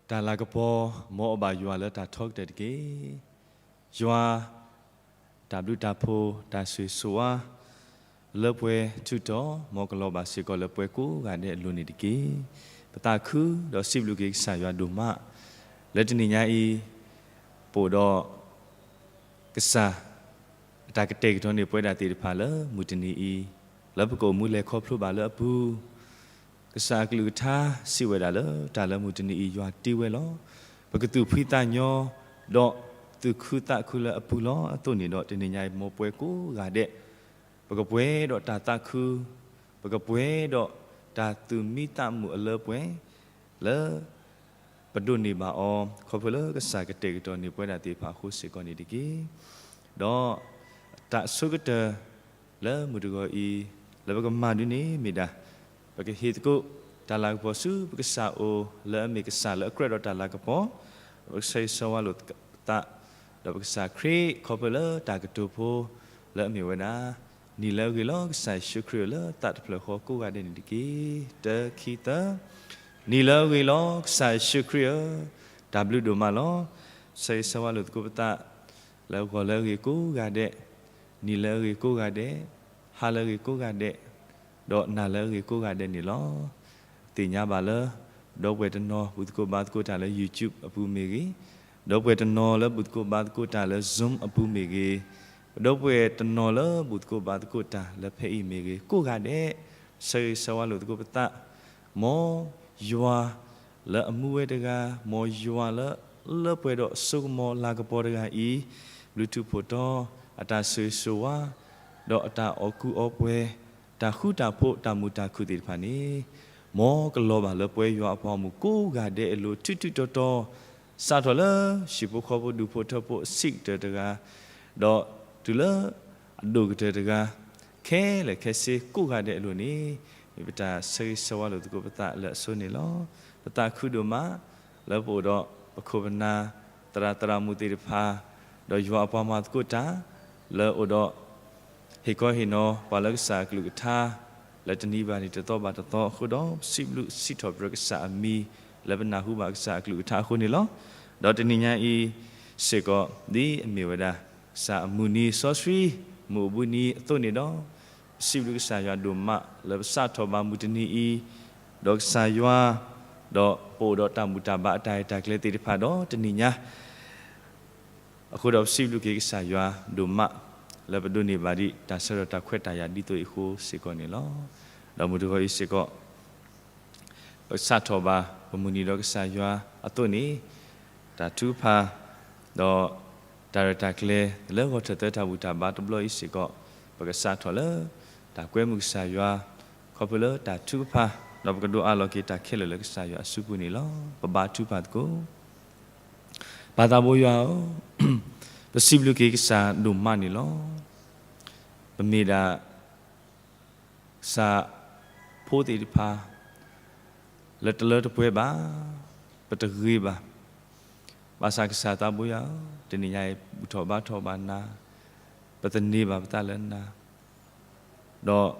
တၢ်လၤကပီၤ မ်အဘၣ်ယွၤလၢတၢ်ထီကတၢၢ်တက့ၢ်. ယွၤ တၢ်ဘျုးတၢ်ဖှိၣ် တၢ်ဆိၣ်ဂ့ၤဆိၣ်ဝါ လၢပှဲၤထူးတီၤ မ်ကလီၤဘၣ်စ့ၢ်ကီးလၢပှဲၤကိးဂၤဒဲးအလိၤန့ၣ်တက့ၢ်. ပသးခုဒီးစံးဘျုးက့ၤကစၢ်ယွၤဒိၣ်မး လၢတနံၤညါအံၤ ပအိၣ်ဒီး ကစၢ် အတၢ်ကတဲာ်ကတီၤန့ၢ်ပဝဲဒၣ်သ့ၣ်တဖၣ်လၢမုၢ်တနံၤအံၤ လၢပကအိၣ်မူလဲၤခီဖျိဘၣ်လၢအပူၤ, ကစၢ်အကလုၢ်ကထါစံးဝဲဒၣ်လၢတၢ်လၢမုၢ်တနံၤအံၤ ယွၤတ့ဝဲလီၤ. ပကသူၣ်ဖှံသးညီ ဒီးသူၣ်ခုသးခုလၢအပူၤလီၤ. အသိးန့ၣ်ဒီးတနံၤညါအံၤ မ်ပဝဲကိးဂၤဒဲး ပကပှဲၤဒီးတၢ်သးခု, ပကပှဲၤဒီးတၢ်သူၣ်မံသးမုာ်အလၢပှဲၤ လၢ ပဒိးန့ၢ်ဘၣ်အီၤ ခီဖျိလၢကစၢ်ကတဲာ်ကတီၤန့ၢ်ပဝဲဒၣ်သ့ၣ်တဖၣ်အဃိစ့ၢ်ကီးန့ၣ်တက့ၢ်. ဒီးတၢ်အဆိကတၢၢ် လၢမုၢ်တဂီၤအံၤ လၢပကမၤဒ်န့ၣ်မ့ၢ်ဒၣ် ပကဟ့ၣ်သကိး တၢ်လၤကပီၤဆူပကစၢ်အအိၣ် လၢအမ့ၢ်ကစၢ်လၢအကြၢးဒီးတၢ်လၤကပီၤ, ဒီးပကဆၢဂ့ၤဆၢဝါလိာ်ပသး ဒီးပကစၢ်ခရံာ် ခီဖျိလၢတၢ်ကတိၤဖိ လၢအမ့ၢ်ဝဲဒၣ် နံၤလၢအဂ့ၤလီၤ ကစၢ်ယ့ၣ်ၡူးခရံာ်ဧၢ လၢသးတဖျၢၣ်ဃီကိးဂၤဒဲးန့ၣ်တက့ၢ်. တၢ ခံ သၢ. နံၤလၢအဂ့ၤလီၤ ကစၢ်ယ့ၣ်ၡူးခရံာ်ဧၢ, တၢ်ဘျုးဒိၣ်မးလီၤ. ဆၢဂ့ၤဆၢဝါလိာ်သကိးပသး လၢဂီၤလၢအဂ့ၤကိးဂၤဒဲး, နံၤလၢအဂ့ၤကိးဂၤဒဲး, ဟါလၢအဂ့ၤကိးဂၤဒဲး, ဒီးနၤလၢအဂ့ၤကိးဂၤဒဲးန့ၣ်လီၤ. သ့ၣ်ညါဘၣ်လၢ ဒီပုၢ်ဝဲၢ်တနီၤဘူၣ်သကိးဘါသကိးတၢ်လၢ YouTube အပူၤမ့ၢ်ဂ့ၤ, ဒီပုၢ်ဝဲၢ်တနီၤလၢဘူၣ်သကိးဘါသကိးတၢ်လၢ Zoom အပူၤမ့ၢ်ဂ့ၤ, ဒီပုၢ်ဝဲၢ်တနီၤလၢဘူၣ်သကိးဘါသကိးတၢ်လၢဖဲအံၤမ့ၢ်ဂ့ၤ ကိးဂၤဒဲး, ဆၢဂ့ၤဆၢဝါလိာ်သကိးပသး, မ်ယွၤလၢအမူဝဲတဂၤ, မ်ယွၤလၢလၢပှဲၤဒီးစိကမီၤလၤကပီၤတဂၤအံၤ, ဘျုးထူးဖှိၣ်တီ အတၢ်ဆိၣ်ဂ့ၤဆိၣ်ဝါ, ဒီးအတၢ်အီၣ်ကူအီပှဲၤ, တၢ်ဃူတၢ်ဖိး တၢ်မုာ်တၢ်ခုၣ်သ့ၣ်တဖၣ်န့ၣ်, မ်ကလီၤဘၣ်လၢပဝဲယွၤအပှၤဂီၢ်မုၢ်ကိးဂၤဒဲးအလိၤ ထူးထူးတီၤတီၤ, စးထီၣ်လၢဟံၣ်ဖိဃီဖိဒူၣ်ဖိထၢဖိစံးကတၢၢ်တဂၤ, ဒီးတုၤလၢ အဒိၣ်ကတၢၢ်တဂၤ, ခဲလၢာ်ခဲဆ့ကိးဂၤဒဲးအလိၤန့ၣ်, မ့ၢ်ပတၢ်ဆၢဂ့ၤဆၢဝါလိာ်သကိးပသးလၢအဆိန့ၣ်လီၤ. ပသးခုဒိၣ်မး လၢပအိၣ်ဒီးပခိၣ်ပနၢ် သရၣ်သရၣ်မုၣ်သ့ၣ်တဖၣ်, ဒီးယွၤအပှၤမၤသကိးတၢ်, လၢအိၣ်ဒီး ဟ့ၣ်ခီဟ့ၣ်နီၤပှၤလၢကစၢ်အကလုၢ်ကထါ, လၢတနံၤဘၣ်တနံၤတသီဘၣ်တသီအဃိဒီး ပစံးဘျုးစံးထီၣ်ပတြၢၤကစၢ်အမံၤ လၢပနၢ်ဟူဘၣ်ကစၢ်အကလုၢ်ကထါအဃိန့ၣ်လီၤ. ဒီးတနံၤညါအံၤစ့ၢ်ကီး ဒ်အမ့ၢ်ဝဲဒၣ် ကစၢ်အမုၢ်နံၤစီဆှံ မုၢ်အိၣ်ဘှံးနံၤအသိးန့ၣ်ဒီး, ပစံးဘျုးကစၢ်ယွၤဒိၣ်မး လၢပစးထီၣ်ဘၣ်မုၢ်တနံၤအံၤ, ဒီးကစၢ်ယွၤ, ဒီးပအိၣ်ဒီးတၢ်ဘူၣ်တၢ်ဘါအတၢ်ရဲၣ်တၢ်ကျဲၤသ့ၣ်တဖၣ်ဒီးတနံၤညါ အဃိဒီးပစံးဘျုးက့ၤကစၢ်ယွၤဒိၣ်မး လၢပဒိးန့ၢ်ဘၣ်ဒံးတၢ်ဆၢကတီၢ်တၢ်ခွဲးတၢ်ယာ်ဒ်သိးအံၤအဃိစ့ၢ်ကီးန့ၣ်လီၤ. ဒီးမုၢ်တဂီၤအံၤစ့ၢ်ကီး ပကစးထီၣ်ဘၣ်ပမုၢ်နံၤဒီးကစၢ်ယွၤအသိးန့ၣ်, တၢ်ထုကဖၣ်, ဒီးတၢ်ရဲၣ်တၢ်ကျဲၤလၢဂီၤထၢၣ်သၢတၢ်ဘူၣ်တၢ်ဘါတဘျီအံၤစ့ၢ်ကီး, ပကစးထီၣ်လၢ တၢ်ကွဲမုာ်ကစၢ်ယွၤ, ခီဖျိလၢတၢ်ထုကဖၣ်, ဒီးပကဒိးအးလီၤက့ၤတၢ်ခဲလၢာ်လၢကစၢ်ယွၤအစုပူၤန့ၣ်လီၤ. ပဘါထုကဖၣ်သကိး ပၢ်သးဘိယွၤဧၢ, ပစံးဘျုးက့ၤကစၢ်ဒိၣ်မးန့ၣ်လီၤ. ပမ့ၢ်ဒၣ် ကစၢ်ဖိသ့ၣ်တဖၣ် လၢတလၢတပှဲၤဘၣ်, ပတဂ့ၤဘၣ်. ဘၣ်ဆၣ်ကစၢ်သးဘိယွၤဧၢ, တနံၤညါအံၤ ဘူၣ်ထီၣ်ဘါထီၣ်ဘၣ်နၤ, ပသန့ၤဘၣ်ပသးလၢနၤ ဒီး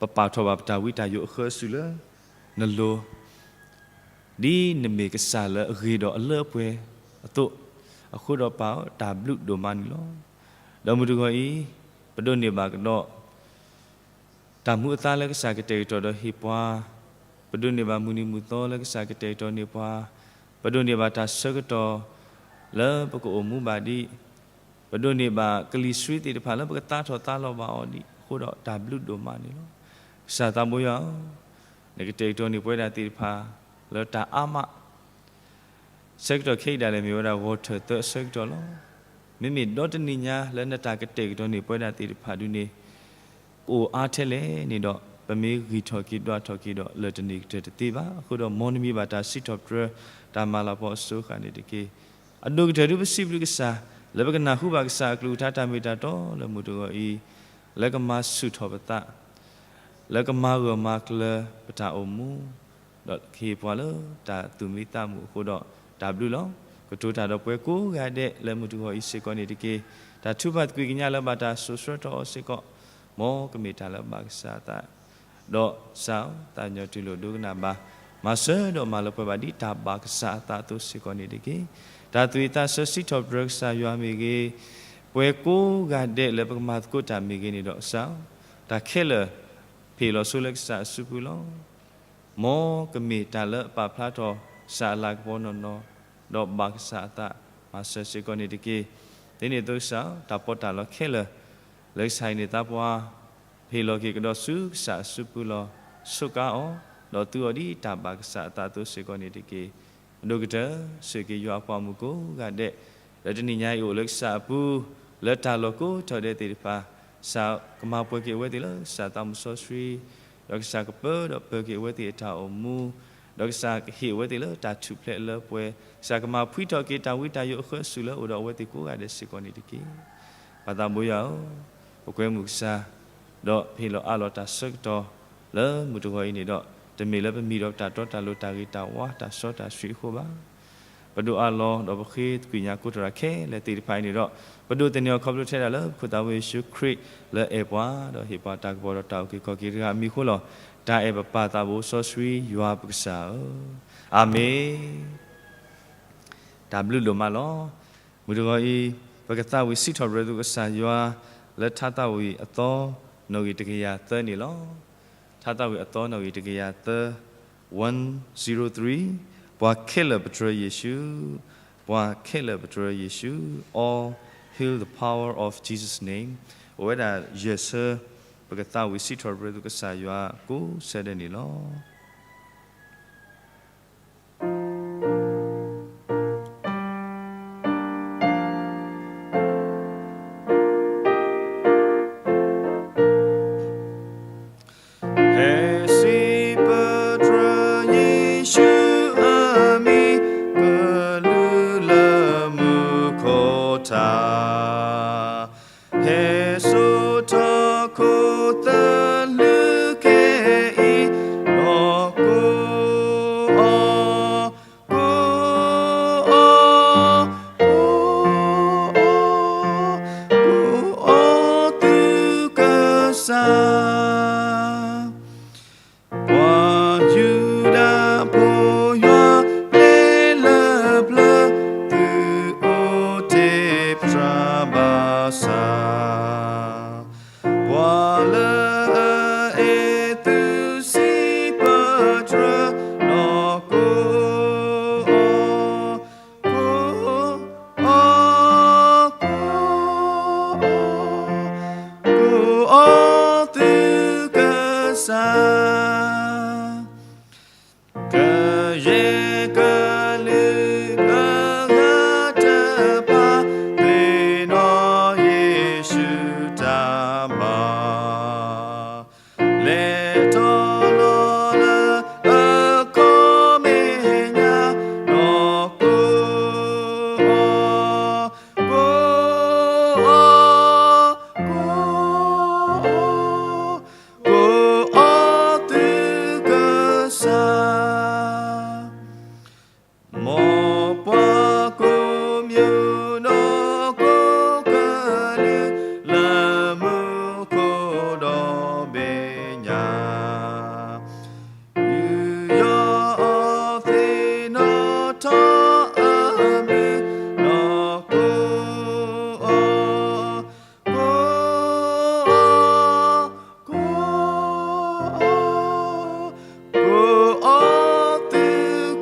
ပပာ်ထီၣ်ဘၣ်ပတၢ်ဝံတၢ်ယိးအဃၢအစုာ်လၢနလိၤ, ဒ်နမ့ၢ်ကစၢ်လၢအဂ့ၤဒီးအလၢအပှဲၤအသိး, အဃိဒီးပၢ်ဧၢ, တၢ်ဘျုးဒိၣ်မးန့ၣ်လီၤ. ဒီးမုၢ်တဂီၤအံၤ, ပဒိးန့ၢ်ဘၣ်ကဒီး တၢ်မူအသါလၢကစၢ်ကတဲာ်ကတီၤဒီးဟ့ၣ်ပှၤ, ပဒိးန့ၢ်ဘၣ်မုၢ်နံၤမုၢ်သီလၢကစၢ်ကတဲာ်ကတီၤန့ၢ်ပှၤ, ပဒိးန့ၢ်ဘၣ်တၢ်ဆၢကတီၢ် လၢပကအိၣ်မူဘၣ်ဒံး, ပဒိးန့ၢ်ဘၣ်ကလံၤဆှံသ့ၣ်တဖၣ်လၢပကသါထီၣ်သါလီၤဘၣ်အီၤဒံးအဃိဒီးတၢ်ဘျုးဒိၣ်မးန့ၣ်လီၤ. ကစၢ်သးဘိယွၤဧၢ, နကတဲာ်ကတီၤန့ၢ်ပဝဲဒၣ်သ့ၣ်တဖၣ် လၢတၢ်အါမး ဆၢကတီၢ်ခဲအံၤဒၣ်လဲာ်မ့ၢ်ဝဲဒၣ်ဂီၤထၢၣ်သၢအဆၢကတီၢ်လီၤ. မ့မ့ၢ်ဒီတနံၤညါလၢနတၢ်ကတဲာ်ကတီၤန့ၢ်ပဝဲဒၣ်သ့ၣ်တဖၣ်ဒုန့ၣ် ကအိၣ်အါထဲလဲၣ်န့ၣ်ဒီး ပမ့ၢ်ဂံၢ်ထီၣ်က့ၤဒွးထီၣ်က့ၤဒီးလၢာ်တန့ၢ်ကတၢၢ်တသ့ဘၣ်. အဃိဒီးမ်နမံၤဘၣ်တၢ်စံးထီၣ်ပတြၢၤ တၢ်မၤလၤကပီၤအစိၤဃၣ်န့ၣ်တက့ၢ်. အဒိၣ်ကတၢၢ်ဒုပစံးဘျုးကစၢ် လၢပကနၢ်ဟူဘၣ်ကစၢ်အကလုၢ်ကထါတၢ်မ့ၢ်တၢ်တီလၢမုၢ်တဂီၤအံၤ, လၢကမၤဆူၣ်ထီၣ်ပသး လၢကမၤဂၢၢ်မၤကျၢၤပတၢ်အိၣ်မူ, ဒီးကဟ့ၣ်ပှၤလၢတၢ်သူၣ်မံသးမုာ်အဃိဒီးတၢ်ဘျုးလီၤ. ကတိၤတၢ်ဒီးပှၤကိးဂၤဒဲးလၢမုၢ်တဂီၤအံၤစ့ၢ်ကီးန့ၣ်တက့ၢ်. တၢ်ထုကဖၣ်သကွံာ်ကညးလၢဘၣ်တၢ်စိာ်ဆှၢထီၣ်အီၤစ့ၢ်ကီး, မ်ကမ့ၢ်တၢ်လၢဘၣ်ကစၢ်အသး, ဒီးကစၢ်ဧၢ, သးကညီၤတူၢ်လိာ်ဒိကနၣ်ဘၣ်, မၤစၢၤဒီးမၤလၢပှဲၤဘၣ်ဒ်တၢ်ဘၣ်ကစၢ်အသးအသိးစ့ၢ်ကီးန့ၣ်တက့ၢ်. တၢ်သူၣ်ဝံၣ်သးဆၢစံးထီၣ်ပတြၢၤကစၢ်ယွၤမ့ၢ်ဂ့ၤ, ပှၤကိးဂၤဒဲးလၢပကမၤသကိးတၢ်မ့ၢ်ဂ့ၤန့ၣ်ဒီးကစၢ်, တၢ်ခဲလၢာ် ဖ့ၣ်လီၤဆိလၢကစၢ်အစုပူၤလီၤ. မ်ကမ့ၢ်တၢ်လၢအပာ်ဖျါထီၣ်ကစၢ်အလၤကပီၤနီၢ်နီၢ်, ဒီးဘၣ်ကစၢ်အသးမၤစၢၤစ့ၢ်ကီးန့ၣ်တက့ၢ်. ဒ်န့ၣ်အသိးကစၢ်, တၢ်ပီးတၢ်လီခဲလၢာ် လၢကစၢ်ဟံးန့ၢ်သးပှၢ်, ဖ့ၣ်လီၤက့ၤကဒီးဆူကစၢ်အစုပူၤလီၤ. ဆိးကါအီၤ, ဒီးသူအီၤဒ်တၢ်ဘၣ်ကစၢ်အသးအသိးစ့ၢ်ကီးန့ၣ်တက့ၢ်. အဒိၣ်ကတၢၢ် ဆိၣ်ဂ့ၤက့ၤယွၤအပှၤမုၣ်ကိးဂၤဒဲး လၢတနံၤညါအံၤအိၣ်လၢကစၢ်အပူၤ, လၢတၢ်လီၢ်ကိးထီၣ်ဒဲးသ့ၣ်တဖၣ်, ကစၢ်ကမၤပှဲၤက့ၤအဝဲသ့ၣ်လၢကစၢ်သးမုၢ်စီဆှံ, ဒီးကစၢ်ကပၢဒီးပၢၤက့ၤအဝဲသ့ၣ်အတၢ်အိၣ်မူ, ဒီးကစၢ်ကဟ့ၣ်အဝဲသ့ၣ်လၢတၢ်ထူၣ်ဖျဲးလၢပှဲၤ, ကစၢ်ကမၤဖှံထီၣ်က့ၤတၢ်ဝံတၢ်ယိးအဃၢအစူၢ်လၢအိၣ်ဒီးအဝဲသ့ၣ်ကိးဂၤဒဲးစ့ၢ်ကီးန့ၣ်တက့ၢ်. ပၢ်သးဘိယွၤဧၢ, ပကွဲမုာ်ကစၢ်, ဒီးပဟ့ၣ်လီၤအးလီၤတၢ်ဆၢကတီၢ်လၢမုၢ်တဂီၤအံၤန့ၣ်ဒီး, တမ့ၢ်လၢပမံၤဒီးတၢ်တီတၢ်လိၤတၢ်ဂ့ၤတၢ်ဝါတၢ်စီတၢ်ဆှံအဃိဘၣ်. ပဒိးအးလီၤဒီးပဃ့သကွံာ်ညါကိးထီၣ်တၢ်ခဲလၢာ်သ့ၣ်တဖၣ်အံၤန့ၣ်ဒီး, ပဒိးသန့ၤအီၤခီဖျိထဲဒၣ်လၢပခိၣ်သးဝံၣ်ယ့ၣ်ၡူးခရံာ်လၢအဲၣ်ပှၤ, ဒီးဟ့ၣ်ပှၤတၢ်ကပီၤဒီးတၢ်အုၣ်က့ၤခီၣ်က့ၤတဂၤအမံၤအဃိလီၤ. တၢ်အဲၣ်ပပၢ်သးဘိစီဆှံယွၤပကစၢ်ဧၢ, အၤမ့ၣ်. တၢ်ဘျုးဒိၣ်မးလီၤ. မုၢ်တဂီၤအံၤ, ပကသးဝံၣ်စံးထီၣ်ပတြၢၤသုကစၢ်ယွၤ, လၢထါသးဝံၣ်အသီ, နီၣ်ဂံၢ်တကယၤသၢန့ၣ်လီၤ. ထါသးဝံၣ်အသီနီၣ်ဂံၢ်တကယၤသၢ, one zero three, ပှၤခဲလၢာ်ပတြၢၤယ့ၣ်ၡူး, ပှၤခဲလၢာ်ပတြၢၤယ့ၣ်ၡူး, all hail the power of Jesus' name. အိၣ်ဝဲဒၣ်ယဲၢ်ဆၢ, ပကသးဝံၣ်စံးထီၣ်ပတြၢၤသုကစၢ်ယွၤကိးဆၢဒဲးန့ၣ်လီၤ. ဟဲစံးပတြၢၤယ့ၣ်ၡူးအမံၤ, ကလုၢ်လၢမူခိၣ်ထါ ဟဲစိာ်ထီၣ်ခိၣ်သလုးခဲအံၤ, ဒီးကိးအီၤ, ကိးအီၤ, ကိးအီၤ, ကိးအီၤသုကစၢ်. ပှၤယူဒၤဖိယွၤပျဲလၢပျၢၤ, သုအိၣ်တ့ၢ်ပတြၢၤဘၣ်ဆၣ်, ပှၤလၢအအဲၣ်သုစံးပတြၢၤ, ဒီးကိးအီၤ, ကိးအီၤ, ကိးအီၤ, ကိးအီၤသုကစၢ်. ကယဲၢ်ကလုာ်အဂၤတဖၣ်, သ့ၣ်နီၣ်ယ့ၣ်ၡူးတၢ်မၤ လဲၤထီၣ်လီၤလၢအခီပညီ, ဒီးကိးအီၤ, ကိးအီၤ, ကိးအီၤ, ကိးအီၤသုကစၢ်. မ်ပှၤကိးမံၤဒီးကိးကလုာ် လၢမူခိၣ်ဒီဘ့ၣ်ညါ, ယူးယီၣ်အီၤသ့ၣ်နီၣ်ထီၣ်အမုာ်, ဒီးကိးအီၤ, ကိးအီၤ, ကိးအီၤ, ကိးအီၤသု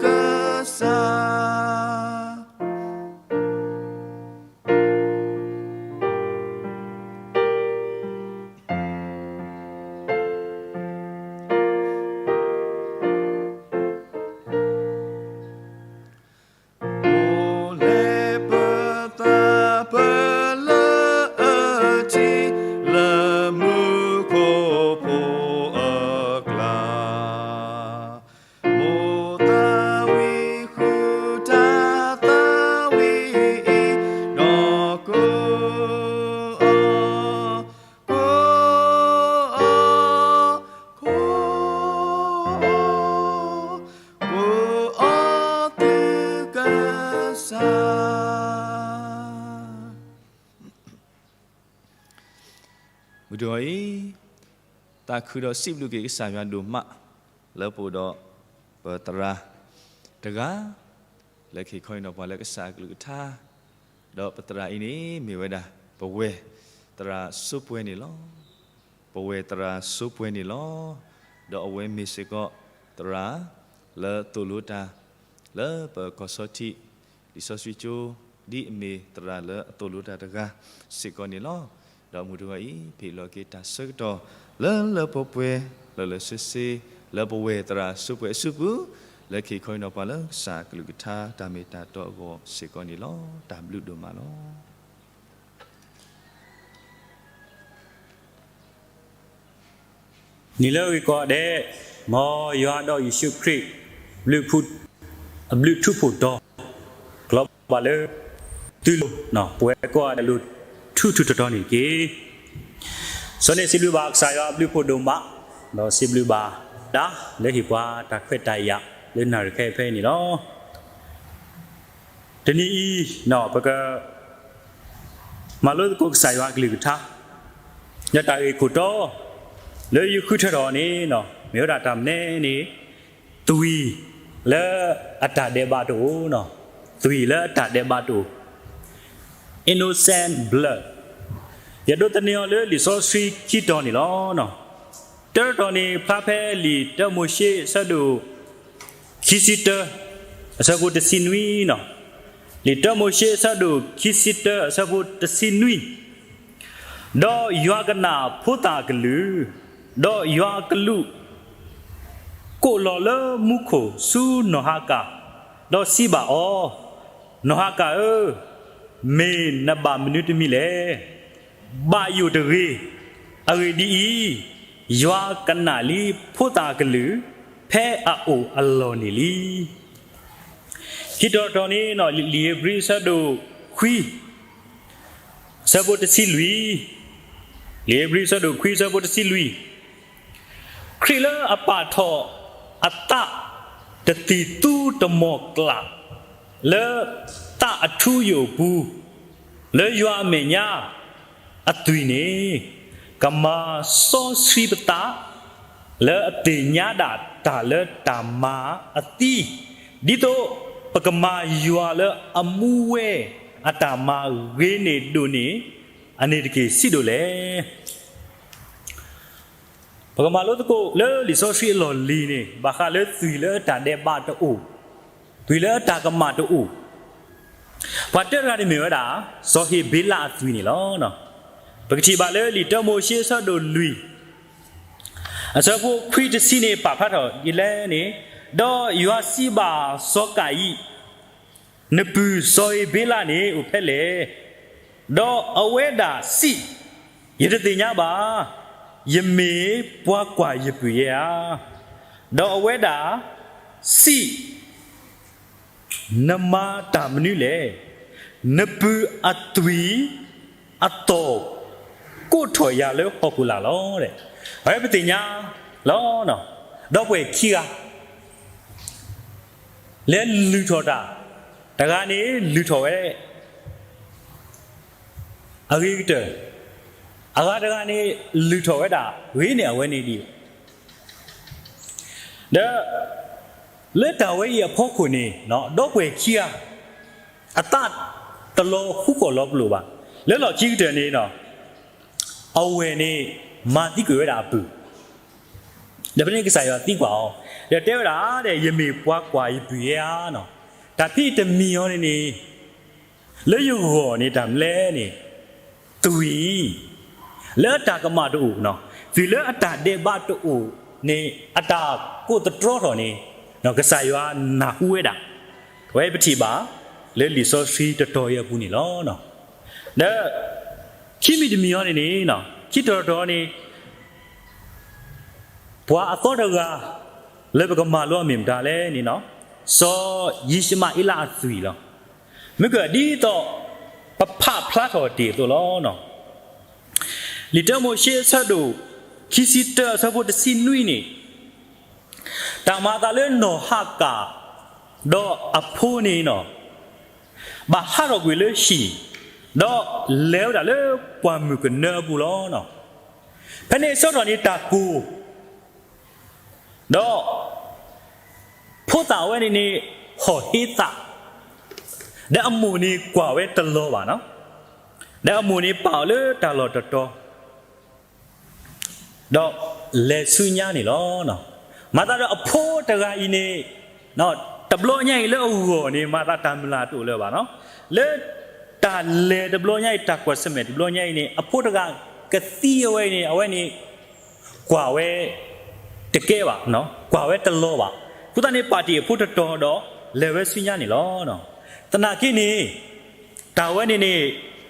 ကစၢ်. အိၣ်လၢပသးပၢၢ်လၢအထံ, လၢမူခိၣ်ဖိအကျါ, မိၢ်သးဝံၣ်ဃုာ်တၢ်သးဝံၣ်အံၤ, ဒီးကိးအီၤ, ကိးအီၤ, ကိးအီၤ, ကိးအီၤသုကစၢ်. မုၢ်တဂီၤအံၤ, သးခုဒီးစံးဘျုးက့ၤကစၢ်ယွၤဒိၣ်မး လၢပအိၣ်ဒီး ပသရၣ်တဂၤ လၢကဟ့ၣ်ခီဟ့ၣ်နီၤပှၤလၢကစၢ်အကလုၢ်ကထါ, ဒီးပသရၣ်အံၤန့ၣ်မ့ၢ်ဝဲဒၣ် ပဝဲၢ်သရၣ်စိပှဲၤန့ၣ်လီၤ. ပဝဲၢ်သရၣ်စိပှဲၤန့ၣ်လီၤ. ဒီးအဝဲမ့ၢ်စ့ၢ်ကီးသရၣ်လၢသိၣ်လိတၢ် လၢပကီၢ်ဆီထံး လံာ်စီဆှံကၠိ ဒ်အမ့ၢ်သရၣ်လၢအသိၣ်လိတၢ်တဂၤစ့ၢ်ကီးန့ၣ်လီၤ. ဒီးမုၢ်တဂီၤအံၤ ပဟ့ၣ်လီၤက့ၤတၢ်ဆၢကတီၢ် လၢလၢပှဲၤပှဲၤ လၢလၢဆ့ဆ့ လၢပဝဲၢ်သရၣ်စိပှဲၤအစုပူၤ လၢကဟ့ၣ်ခီဟ့ၣ်နီၤပှၤလၢကစၢ်အကလုၢ်ကထါတၢ်မ့ၢ်တၢ်တီအဂီၢ်စ့ၢ်ကီးန့ၣ်လီၤ. တၢ်ဘျုးဒိၣ်မးလီၤ. နံၤလၢအဂ့ၤကိးဂၤဒဲး, မ်ယွၤဒီးယ့ၣ်ၡူးခရံာ် ဘျုးဖှိၣ်, အဘျုးထူးဖှိၣ်တီၤ ကလီၤဘၣ်လၢသုလိၤ, ပဝဲကိးဂၤဒဲးလိၤထူထူတီၤတီၤန့ၣ်တက့ၢ်. စီၤန့ၣ်စံးဘျုးဘၣ်ကစၢ်ယွၤအဘျုးဖှိၣ်ဒိၣ်မး, ဒီးစံးဘျုးဘၣ်တၢ်လၢဟ့ၣ်ပှၤတၢ်ခွဲးတၢ်ယာ်လၢနၣ်ရံၣ်ခဲအံၤဖဲအံၤန့ၣ်လီၤ. တနံၤအံၤ ပက မၤလိသကိးကစၢ်ယွၤအကလုၢ်ကထါ, ဒီးတၢ်ဂ့ၢ်ခိၣ်တီ လၢယဃုထၢထီၣ်န့ၣ် မ့ၢ်ဝဲဒၣ်တၢ်မနုၤန့ၣ်, သွံၣ်လၢအတၢ်ဒဲးဘးတအိၣ်, သွံၣ်လၢအတၢ်ဒဲးဘးတအိၣ်, innocent blood. ယဒိးသန့ၤအီၤလၢလံာ်စီဆှံခံတီၤန့ၣ်လီၤ. တၢတီၤန့ၣ် ဖျါဖဲလံာ်တၢမိၤၡ့အဆၢဒိၣ် ခံဆံတၢ အဆၢဖိတဆံနွံန့ၣ်, လံာ်တၢမိၤၡ့အဆၢဒိၣ်ခံဆံတၢ အဆၢဖိတဆံနွံ, ဒီးယွၤကနၣ်ဖိသၣ်အကလုၢ်, ဒီးယွၤအကလူး ကိးလီၤလၢမူခိၣ်ဆူနီၢ်ဟၤကၣ်, ဒီးစံးဘၣ်အီၤ, နီၢ်ဟၤကၣ်ဧၢ, မ့ၢ်နဘၣ်မနုၤတမံၤလဲၣ်. ဘၣ်ယိၣ်တဂ့ၤ. အဂ့ၢ်ဒ်အံၤ, ယွၤကနၣ်လံဖိသၣ်အကလုၢ် ဖဲအအိၣ်အလီၢ်န့ၣ်လံ. ခံတီၤတတီၤန့ၣ် လံာ်ဧ့ၤဘြံၤအဆၢဒိၣ်ခွံ အဆၢဖိတဆံလွံၢ်, လံာ်ဧ့ၤဘြံၤအဆၢဒိၣ်ခွံ အဆၢဖိတဆံလွံၢ်, ခရံာ်လၢအပာ်ထီၣ်အသးတသံၣ်သူတမီၢ်ကျၢ် လၢသးအထူအယိာ်အပူၤ လၢယွၤအမဲာ်ညါအသွံၣ်န့ၣ် ကမၤစီဆှံပသး လၢအသ့ၣ်ညါဒၣ်တၢ်လၢတၢ်မၤအသံ, ဒ်သိးပကမၤယွၤလၢအမူဝဲအတၢ်မၤဂ့ၤန့ၢ်ဒိၣ်န့ၢ်အန့ၣ်တက့ၢ် စံးဒိၣ်လဲၣ်. ပကမၤလိသကိးလၢလံာ်စီဆှံအလီၢ်လံၤန့ၣ် ဘၣ်ဃးလၢသွံၣ်လၢအတၢ်ဒဲးဘးတအိၣ်, သွံၣ်လၢအတၢ်ကမၣ်တအိၣ်, ပှၤတၢတဂၤန့ၣ်မ့ၢ်ဝဲဒၣ် စီၤဧ့ၤဘ့လးအသွံၣ်န့ၣ်လီၤ. ပကထံၣ်ဘၣ်လၢလံာ်တၢမိၤၡ့အဆၢဒိၣ်လွံၢ် အဆၢဖိခွံတဆံန့ၣ် ပာ်ဖျါထီၣ်ဒ်လဲၣ်န့ၣ်, ဒီးယွၤစံးဘၣ်စီၤကၤယံၣ်, နပုၢ်စီၤဧ့ၤဘ့လးန့ၣ်အိၣ်ဖဲလဲၣ်. ဒီးအဝဲဒၣ်စံး, ယတသ့ၣ်ညါဘၣ်, ယမ့ၢ်ပှၤကွၢ်ယပုၢ်ယဲဧါ. ဒီးအဝဲဒၣ်စံး, နမၤတၢ်မနုၤလဲၣ်. နပုၢ်အသွံၣ်အသီၣ်ကိးထီၣ်ယၤလၢဟီၣ်ခိၣ်လာ်လီၤ. အဝဲပသ့ၣ်ညါလီၤ. ဒီပုၢ်ဝဲၢ်ခံဂၤ လၢလုၢ်ထီၣ်တၢ်, တဂၤန့ၣ်လုၢ်ထီၣ်ဝဲ အဂ့ၤကတၢၢ်, အဂၤတဂၤန့ၣ် လုၢ်ထီၣ်ဝဲဒၣ်ဂ့ၤန့ၢ်အဝဲန့ၣ်ဒံး, ဒီး လၢတၢ်ဝဲအံၤအဖီခိၣ်န့ၣ် ဒီပုၢ်ဝဲၢ်ခံဂၤ အသးတလီၤဃူဃီၣ်လီၤပလိာ်ဘၣ်. လၢလီၢ်ခံကတၢၢ်န့ၣ် အဝဲၢ်န့ၣ် မၤသံကွံာ်ဝဲဒၣ်အပုၢ်, ဒီးဖဲန့ၣ်ကစၢ်ယွၤသံကွၢ်အီၤ, ဒီးတဲဝဲဒၣ်, ယမ့ၢ်ပှၤကွၢ်ယပုၢ်ယဲဧါ. တၢ်ဖဲတမံၤအံၤန့ၣ်န့ၣ် လၢယဂီၢ်န့ၣ်တၢ်မနုၤလဲၣ်န့ၣ်, သွံၣ် လၢအတၢ်ကမၣ်တအိၣ်, သွံၣ်လၢအတၢ်ဒဲးဘးတအိၣ်န့ၣ် အတၢ်ကိးသတြီထီၣ်န့ၣ် ကစၢ်ယွၤနၢ်ဟူဝဲဒၣ်, အဝဲပထံၣ်ဘၣ်လၢလံာ်စီဆှံတတီၤအံၤအပူၤန့ၣ်လီၤ. ဒီး ခံမံၤတမံၤအံၤန့ၣ်န့ၣ်, ခံတီၤတတီၤန့ၣ် ပှၤအသီတဂၤ လၢပကမၤလိအီၤမ့ၢ်မတၤလဲၣ်န့ၣ်, စီၤယံၡမၤအ့လးအသွံၣ်လီၤ. မ့ၢ်ကဒ်သိး ပဖးဖျါထီၣ်တ့ၢ်အသိးလီၤ. လံာ်တၢမိၤၡ့အဆၢဒိၣ် ခံဆံတၢအဆၢဖိတဆံနွံန့ၣ်, တၢ်မၤအသးလၢနီၢ်ဟၤကၤ ဒီးအဖိန့ၣ် ဘၣ်ဟးထီၣ်ကွံာ်လၢဟံၣ်, ဒီးလဲၤဝဲဒၣ်လၢပှၢ်မုၢ်ကနၢအပူၤလီၤ. ဖဲန့ၣ်ဆၢထီၣ်န့ၣ်တၢ်ကိၢ်, ဒီး ဖိသၣ်အဝဲန့ၣ်န့ၣ် ဟီၣ်ဟ့သး, ဒီးအမိၢ်န့ၣ်ကွၢ်ဝဲတလီၤဘၣ်နီၤ, ဒီးအမိၢ်န့ၣ်ပာ်အီၤလၢတၢ်လီၢ်တတီၤ ဒီးလဲၤဆူညါန့ၣ်လီၤ. မၤသးဒီးအဖိတဂၤအံၤန့ၣ်, တဘျီညါအံၤလၢအဂီၢ်န့ၣ် မၤသးတၢ်မုၢ်လၢ်တအိၣ်လၢၤဘၣ်နီၤ, လၢတၢ်လဲၤတဘျီညါအံၤ တၢ်ကွၢ်ဆၢၣ်မဲာ်တဘျီညါအံၤန့ၣ် အဖိတဂၤကသံအဝဲအံၤန့ၣ် အဝဲန့ၣ် ကွၢ်ဝဲတကဲဘၣ်, ကွၢ်ဝဲတလီၤဘၣ်. အဃိသတးန့ၣ် ပာ်တ့ၢ်အဖိတတီၤဒီး လဲၤဝဲဆူညါန့ၣ်လီၤ. သနာ်က့န့ၣ် တၢ်ဝဲန့ၣ်န့ၣ်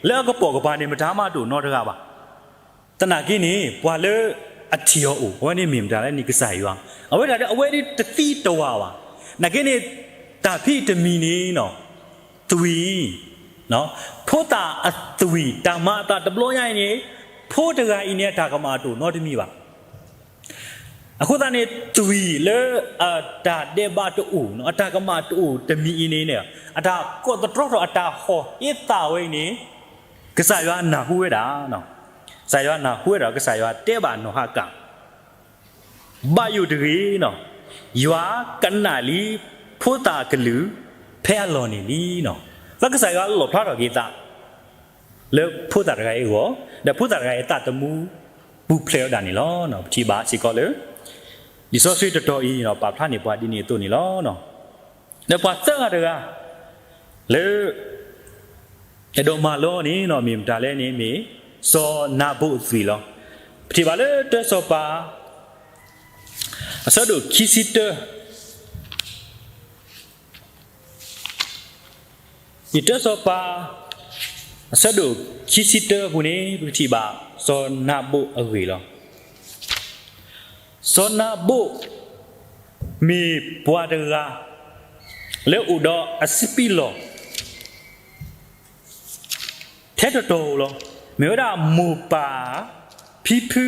လၢအကပိာ်ကပၤန့ၣ် မတၤမးတအိၣ်နီတဂၤဘၣ်. သနာ်က့န့ၣ် ပှၤလၢအထံၣ်အီၤအိၣ် အဝဲန့ၣ်မ့ၢ်မတၤလဲၣ်န့ၣ် ကစၢ်ယွၤ, အဝဲဒၣ်ဒီး အဝဲဒၣ်တသံတဝၤဘၣ်. သနာ်က့န့ၣ် တၢ်ဖံးတမံၤန့ၣ် သွံၣ်, ဖိသၣ်အသွံၣ် တၢ်မၤအသးတဘျီညါအံၤန့ၣ် ဖိတဂၤအံၤန့ၣ် အတၢ်ကမၣ်တအိၣ်နီတမံၤဘၣ်. အဃိသတးန့ၣ် သွံၣ်လၢအတၢ်ဒဲးဘးတအိၣ် အတၢ်ကမၣ်တအိၣ်တမံၤအံၤန့ၣ် အတၢ်ကိးသတြီထီၣ် အတၢ်ဟီၣ်ဟ့သးဝဲအံၤန့ၣ် ကစၢ်ယွၤနၢ်ဟူဝဲဒၣ်, ကစၢ်ယွၤနၢ်ဟူဝဲဒီး ကစၢ်ယွၤတဲဘၣ်နီၢ်ဟၤကၣ် ဘၣ်ယိၣ်တဂ့ၤ, ယွၤကနၣ်လံဖိသၣ်အကလုၢ် ဖဲအလီၢ်န့ၣ်လံ. သးကစၢ်ယွၤလီၣ်ဖျါထီၣ်က့ၤသး လၢဖိသၣ်တဂၤအံၤအဂီၢ်, ဒီးဖိသၣ်တဂၤအံၤအသးသမူ ပူၤဖျဲးဝဲဒၣ်န့ၣ်လီၤ. ပထံၣ်ဘၣ်စ့ၢ်ကီးလၢ လံာ်စီဆှံတတီၤအံၤ ပာ်ဖျါန့ၢ်ပှၤဒ်န့ၣ်အသိးန့ၣ်လီၤ. ဒီးပှၤသၢဂၤတဂၤ လၢ အဲၣ်ဒိးမၤလိန့ၣ် မ့ၢ်မတၤလဲၣ်န့ၣ် မ့ၢ်စီၤနၤဘိအသွံၣ်လီၤ. ပထံၣ်ဘၣ်လၢတၢစီၤပၤ အဆၢဒိၣ်ခံဆံတၢ, ယတၢစီၤပၤ အဆၢဒိၣ်ခံဆံတၢအပူၤန့ၣ် ပကထံၣ်ဘၣ်စီၤနၤဘိအဂ့ၢ်လီၤ. စီၤနၤဘိ မ့ၢ်ပှၤတဂၤ လၢအိၣ်ဒီးအစပံးလီၢ် ထဲတတီၤဧိၤလီၤ. မ့ၢ်ဝဲဒၣ်မိၢ်ပၢ်ဖံဖု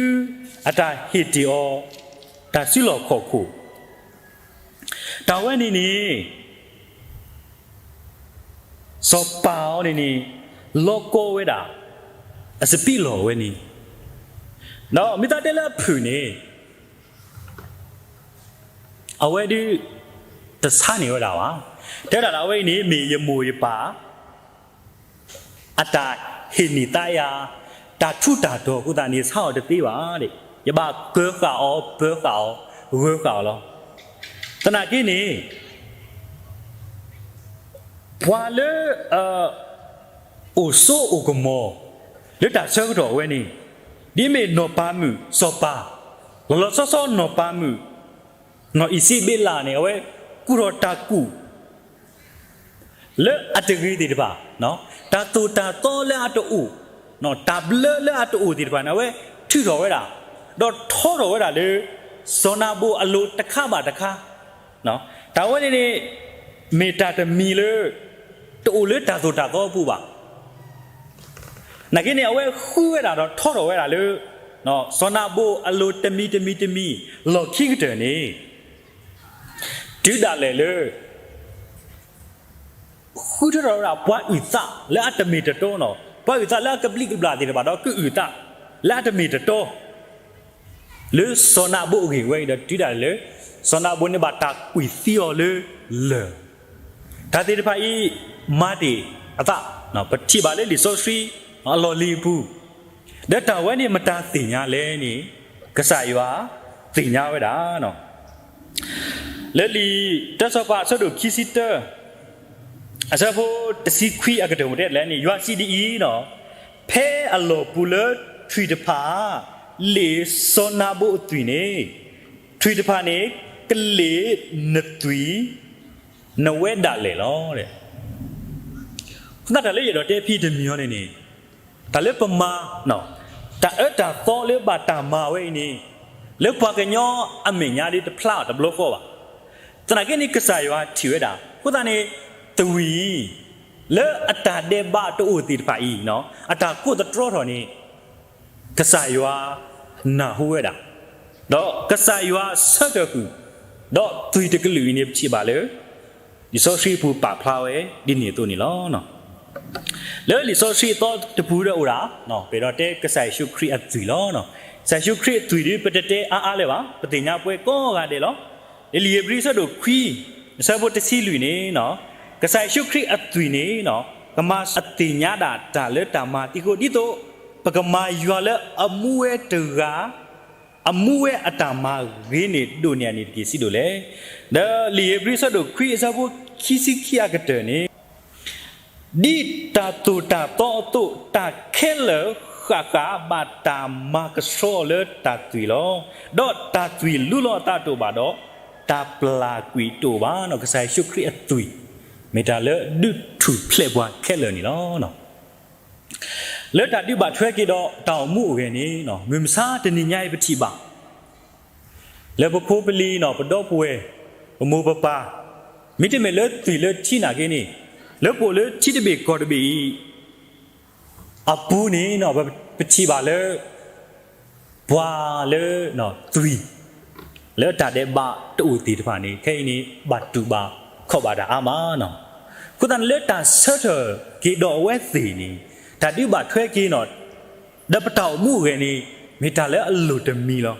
အတၢ်ဟ့ၣ်တ့ၢ်အီၤ တၢ်စုလီၢ်ခီၣ်ခိၣ်, တၢ်ဝဲန့ၣ်န့ၣ် စီၤပၤအီၤန့ၣ်န့ၣ် လီၤကီဝဲဒၣ် အစပံးလီၢ်ဝဲန့ၣ်, ဒီးမ့ၢ်သးတဲလၢအဖုၣ်န့ၣ် အဝဲဒုး တဆါန့ၢ်ဝဲဒၣ်ဘၣ်. တဲဝဲဒၣ်လၢအဝဲအံၤန့ၣ် မ့ၢ်ယမိၢ်ယပၢ် အတၢ်ဟ့ၣ်န့ၢ်သးယၤ တၢ်ထူးတၢ်တီၤအဃိသတးန့ၣ် ဆါအီၤတသ့ဘၣ်. ယဘၣ်ကၢဃာ်အီၤ ပၢဃာ်အီၤ ဂၢၤဃာ်အီၤလီၤ. သနာ်က့န့ၣ် ပှၤလၢ အိၣ်စိအိၣ်ကမီၤ လၢတၢ်ဆၢကတီၢ်အဝဲန့ၣ် ဒ်မ့ၢ်နီၢ်ပၤမုၣ်စီၤပၤ, လီၤလီၤဆီဆီနီၢ်ပၤမုၣ် နီၢ်အံၤစ့ဘ့လးန့ၣ် အဝဲကူၣ်ထီၣ်တၢ်ကူၣ် လၢအတဂ့ၤသ့ၣ်တဖၣ်, တၢ်သိၣ်တၢ်သီလၢအတအိၣ်, တၢ်ဘျၢလၢအတအိၣ်သ့ၣ်တဖၣ်န့ၣ် အဝဲထုးထီၣ်ဝဲဒၣ်, ဒီးထီထီၣ်ဝဲဒၣ်လၢ စီၤနၤဘိအလိၤတခါဘၣ်တခါ, တၢ်ဝဲန့ၣ်န့ၣ် မ့ၢ်တၢ်တမံၤလၢ တအိၣ်လၢတၢ်သိၣ်တၢ်သီအပူၤဘၣ်. နာ်က့န့ၣ် အဝဲဃုဝဲဒၣ်ဒီးထီထီၣ်ဝဲဒၣ်လၢ စီၤနၤဘိအလိၤတမံၤတမံၤတမံၤ လီၢ်ခံကတၢၢ်န့ၣ် တုၤဒၣ်လဲာ်လၢ ဃုထၢထီၣ်ဝဲဒၣ်ပှၤအုၣ်သးလၢအတမ့ၢ်တတီနီၤ, ပှၤအုၣ်သးလၢအကဘျံးကဘျၣ်သ့ၣ်တဖၣ်ဒီး ကအုၣ်သးလၢအတမ့ၢ်တတီ လၢစီၤနၤဘိအဂ့ၢ်ဝဲအံၤဒီး တုၤဒၣ်လဲာ်လၢ စီၤနၤဘိန့ၣ်ဘၣ်တၢ်ကွံာ်သံအီၤလၢလၢၢ်, တၢ်သ့ၣ်တဖၣ်အံၤ မၤတ့ၢ်အသး, ပထံၣ်ဘၣ်လၢလံာ်စီဆှံ အလီၢ်လံၤအပူၤ, ဒီးတၢ်ဝဲန့ၣ်မတၤသ့ၣ်ညါလဲၣ်န့ၣ် ကစၢ်ယွၤသ့ၣ်ညါဝဲဒၣ် လၢလံာ်တၢစီၤပၤအဆၢဒိၣ်ခံဆံတၢ အဆၢဖိတဆံခွံအကတၢၢ်မ့ၢ်တဲလဲၣ်န့ၣ် ယွၤစံးဒ်အံၤ, ဖဲအလီၢ်ပူၤလၢထွံၣ်တဖၣ် လ့ၣ်စီၤနၤဘိအသွံၣ်န့ၣ်, ထွံၣ်တဖၣ်န့ၣ် ကလ့ၣ်နသွံၣ် နဝဲဒၣ်လဲာ်လီၤ. အဃိသတးတၢ်လၢယအဲၣ်ဒိးတဲဖဲတမံၤအံၤန့ၣ်န့ၣ် တၢ်လၢပမၤ တၢ်အၢတၢ်သီလၢဘၣ်တၢ်မၤဝဲအံၤန့ၣ် လၢပှၤကညီအမဲာ်ညါဒ်တဖျါအီၤတဘျီဃီဘၣ်. သနာ်က့န့ၣ် ကစၢ်ယွၤထံၣ်ဝဲဒၣ်. အဃိသတးန့ၣ် သွံၣ် လၢအတၢ်ဒဲးဘးတအိၣ်သ့ၣ်တဖၣ်အံၤ အတၢ်ကိးသတြီထီၣ်န့ၣ် ကစၢ်ယွၤနၢ်ဟူဝဲဒၣ်, ဒီးကစၢ်ယွၤဆၢထၢၣ်ဃုာ်, ဒီးသွံၣ်တကလုာ်အံၤန့ၣ် ပထံၣ်ဘၣ်လၢ လံာ်စီဆှံပူၤပာ်ဖျါဝဲဒ်န့ၣ်အသိးန့ၣ်လီၤ. လၢလံာ်စီဆှံအသီတပူၤဒီးအိၣ်ဒၣ် ပအဲၣ်ဒိးတဲကစၢ်ယ့ၣ်ၡူးခရံာ်အသွံၣ်လီၤ. ကစၢ်ယ့ၣ်ၡူးခရံာ်အသွံၣ်ဒ်ပတတဲအါအါလၢၤဘၣ်, ပသ့ၣ်ညါပှဲၤကိးဂၤဒဲးလီၤ. လၢလံာ်ဧ့ၤဘြံၤအဆၢဒိၣ်ခွံ အဆၢဖိတဆံလွံၢ်န့ၣ်, ကစၢ်ယ့ၣ်ၡူးခရံာ်အသွံၣ်န့ၣ်, ကမၤအသ့ၣ်ညါဒၣ်တၢ်လၢတၢ်မၤတံၤဃိ ဒ်သိး ပကမၤယွၤလၢအမူဝဲတဂၤ, အမူဝဲအတၢ်မၤဂ့ၤန့ၢ်ဒိၣ်န့ၢ်အန့ၣ်တက့ၢ် စံးဒိၣ်လဲၣ်. ဒီးလံာ်ဧ့ၤဘြံၤအဆၢဒိၣ်ခွံအဆၢဖိခံဆံခံအကတၢၢ်န့ၣ် ဒ်တၢ်သိၣ်တၢ်သီအသိး, တၢ်ခဲလၢာ်ဃၣ်ဃၣ်ဘၣ်တၢ်မၤကဆှီအီၤလၢတၢ်သွံၣ်လီၤ. ဒီးတၢ်သွံၣ်လူလီၤအသးတအိၣ်ဘၣ်ဒီး, တၢ်ပျၢ်ကွံာ်တအိၣ်ဘၣ်. ကစၢ်ယ့ၣ်ၡူးခရံာ်အသွံၣ် မ့ၢ်တၢ်လၢဒုးထူၣ်ဖျဲးပှၤခဲလၢာ်န့ၣ်လီၤ. လၢတၢ်ဒုးဘၣ်ထွဲက့ၤဒီးတၢ်အိၣ်မူအဂ့ၢ်န့ၣ်, မုၢ်မဆါတနံၤညါအံၤပထံၣ်ဘၣ် လၢပဖိပလံၤန့ၣ်, ပဒီပုၢ်ဝဲၢ်, ပမိၢ်ပပၢ်, မ့တမ့ၢ်လၢသွံၣ်လၢထံနာ်က့န့ၣ်, လၢပအိၣ်လၢထံတဘ့ၣ်ကီၢ်တဘ့ၣ်အံၤ အပူၤန့ၣ်, ပထံၣ်ဘၣ်လၢ ပှၤလၢသွံၣ် လၢတၢ်ဒဲးဘးတအိၣ်သ့ၣ်တဖၣ်န့ၣ် ခဲအံၤန့ၣ် ဘၣ်တူၢ်ဘၣ်ခီၣ်ဘၣ်တၢ်အါမး. အဃိသတးန့ၣ် လၢတၢ်ဆၢထၢၣ်က့ၤဒီးအဝဲသ့ၣ်န့ၣ်, တၢ်ဒုးဘၣ်ထွဲက့ၤန့ၣ်, ဒီးပတၢ်အိၣ်မူအဂ့ၢ်န့ၣ် မ့ၢ်တၢ်လၢအလိၣ်တမံၤလီၤ.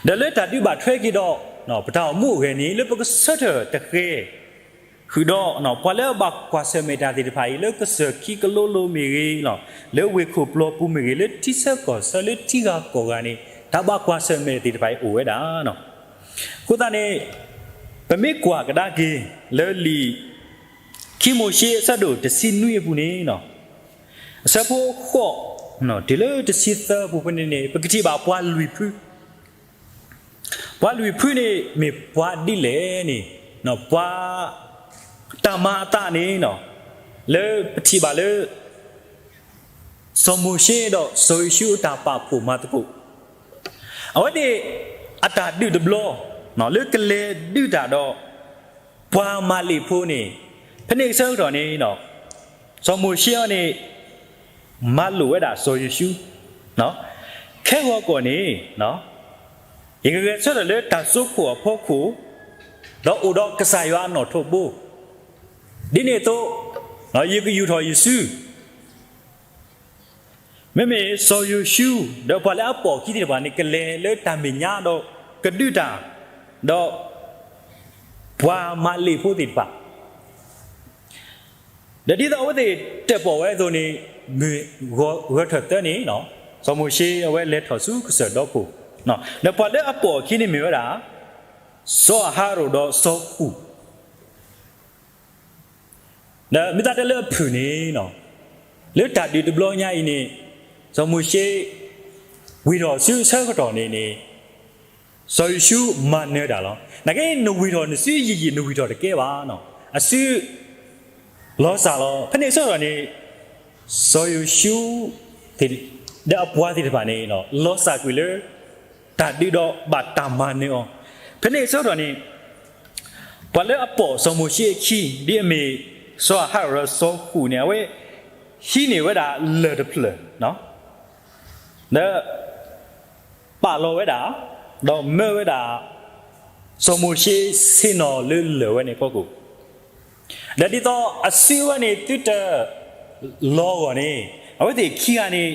ဒီးလၢတၢ်ဒုးဘၣ်ထွဲက့ၤဒီး ပတၢ်အိၣ်မူအဂ့ၢ်န့ၣ် လၢပကဆၢထၢၣ်တဃဲၤဃုာ်ဒီး ပှၤလၢအဘၣ်ကွၢ်ဆၢၣ်မဲာ်တၢ်သ့ၣ်တဖၣ်အံၤ လၢကစၢၢ်ခံကလိလိမ့ၢ်ဂ့ၤ, လၢဝ့ၢ်ခိၣ်ပျီပူၤမ့ၢ်ဂ့ၤ, လၢထံဆၢကီၢ်ဆၢ လၢထံဂၤကီၢ်ဂၤန့ၣ် တၢ်ဘၣ်ကွၢ်ဆၢၣ်မဲာ်သ့ၣ်တဖၣ်အံၤအိၣ်ဝဲဒၣ်. အဃိသတးန့ၣ် ပမ့ၢ်ကွၢ်ကဒါက့ၤ လၢလံာ်ခံမိၤၡ့အဆၢဒိၣ်တဆံနွံအပူၤန့ၣ်, အဆၢဖိဃိး တုၤလၢတဆံသၢအပူၤဖဲန့ၣ်န့ၣ် ပကထံၣ်ဘၣ်ပှၤလွံၢ်ဖု ပှၤလွံၢ်ဖုန့ၣ် မ့ၢ်ပှၤဒ်လဲၣ်န့ၣ်, ပှၤတၢ်မၤအသးန့ၣ်, လၢပထံၣ်ဘၣ်လၢ စီၤမိၤၡ့ဒီးစီၤယိၤၡူအတၢ်ပာ်ဖှိၣ်မၤသကိး, အဝဲသ့ၣ်အတၢ်ဒုးတဘျီ လၢကလဲၤဒုးတၢ်ဒီး ပှၤမၤလ့ၣ်ဖိန့ၣ်, ဖဲန့ၣ်အဆၢကတီၢ်န့ၣ် စီၤမိၤၡ့အံၤန့ၣ် မၤလိာ်ဝဲဒၣ်စီၤယိၤၡူ, ခဲဂီၤကီၢ်န့ၣ် ယကဂဲၤဆၢထၢၣ်လၢတၢ်စိခိၣ်အဖီခိၣ်, ဒီးအိၣ်ဒီးကစၢ်ယွၤအနီၣ်ထိးဘိ, ဒ်န့ၣ်အသိး ယကယူာ်ထီၣ်ယစု, မ့မ့ၢ်စီၤယိၤၡူ ဒီးပှၤလၢအပိာ်အခံသ့ၣ်တဖၣ်န့ၣ် ကလဲၤလၢတၢ်မဲာ်ညါဒီးကဒုးတၢ်, ဒီး ပှၤမၤလ့ၣ်ဖိသ့ၣ်တဖၣ်, ဒီးဒ်သိးအဝဲသ့ၣ်တၢၣ်ပီၣ်ဝဲအသိးန့ၣ်, မုၢ်ဂီၤထၢၣ်သၢန့ၣ်, စီၤမိၤၡ့အဝဲလဲၤထီၣ်ဆူကစၢၢ်ဒီခိၣ်, ဒီးပှၤလၢအပိာ်အခံန့ၣ်မ့ၢ်ဝဲဒၣ် စီၤအၤဟရိၣ်ဒီးစီၤဃူၣ် ဒီးမ့ၢ်သးတဲလၢအဖုၣ်န့ၣ်, လၢတၢ်ဒုးတဘျီညါအံၤန့ၣ်, စီၤမိၤၡ့ ဝံၤထီၣ်ဆူအဆၢကတီၢ်န့ၣ်န့ၣ်, စီၤယိၤၡူမၤနၢၤတၢ်လီၤ. နာ်က့ နဝံၤထီၣ်နစုယံာ်ယံာ် နဝံၤထီၣ်တကဲဘၣ်, အစု လီၤစၢ်လီၤ. ဖဲန့ၣ်အဆၢကတီၢ်န့ၣ်, စီၤယိၤၡူ ဒီးအပှၤသ့ၣ်တဖၣ်န့ၣ် လီၤစၢ်ကွံာ်လၢ တၢ်ဒုးဒီးဘၣ်တၢ်မၤနၢၤအီၤ, ဖဲန့ၣ်အဆၢကတီၢ်န့ၣ်, ပှၤလၢအပိာ်စီၤမိၤၡ့အခံ ဒ်အမ့ၢ် စီၤအၤဟရိၣ်ဒီးစီၤဃူၣ်န့ၣ် အဝဲ ဟံးန့ၢ်ဝဲဒၣ်လၢၢ်တဖျၢၣ် ဒီး ပာ်လီၤဝဲဒၣ်, ဒီးမၢဝဲဒၣ် စီၤမိၤၡ့ဆ့ၣ်နီၤလၢလၢၢ်ဝဲန့ၣ်အဖီခိၣ်, ဒီးဒ်သိးအစုဝဲန့ၣ်သုတလီၤအဂီၢ်န့ၣ်, အဝဲသ့ၣ်ခံဂၤန့ၣ်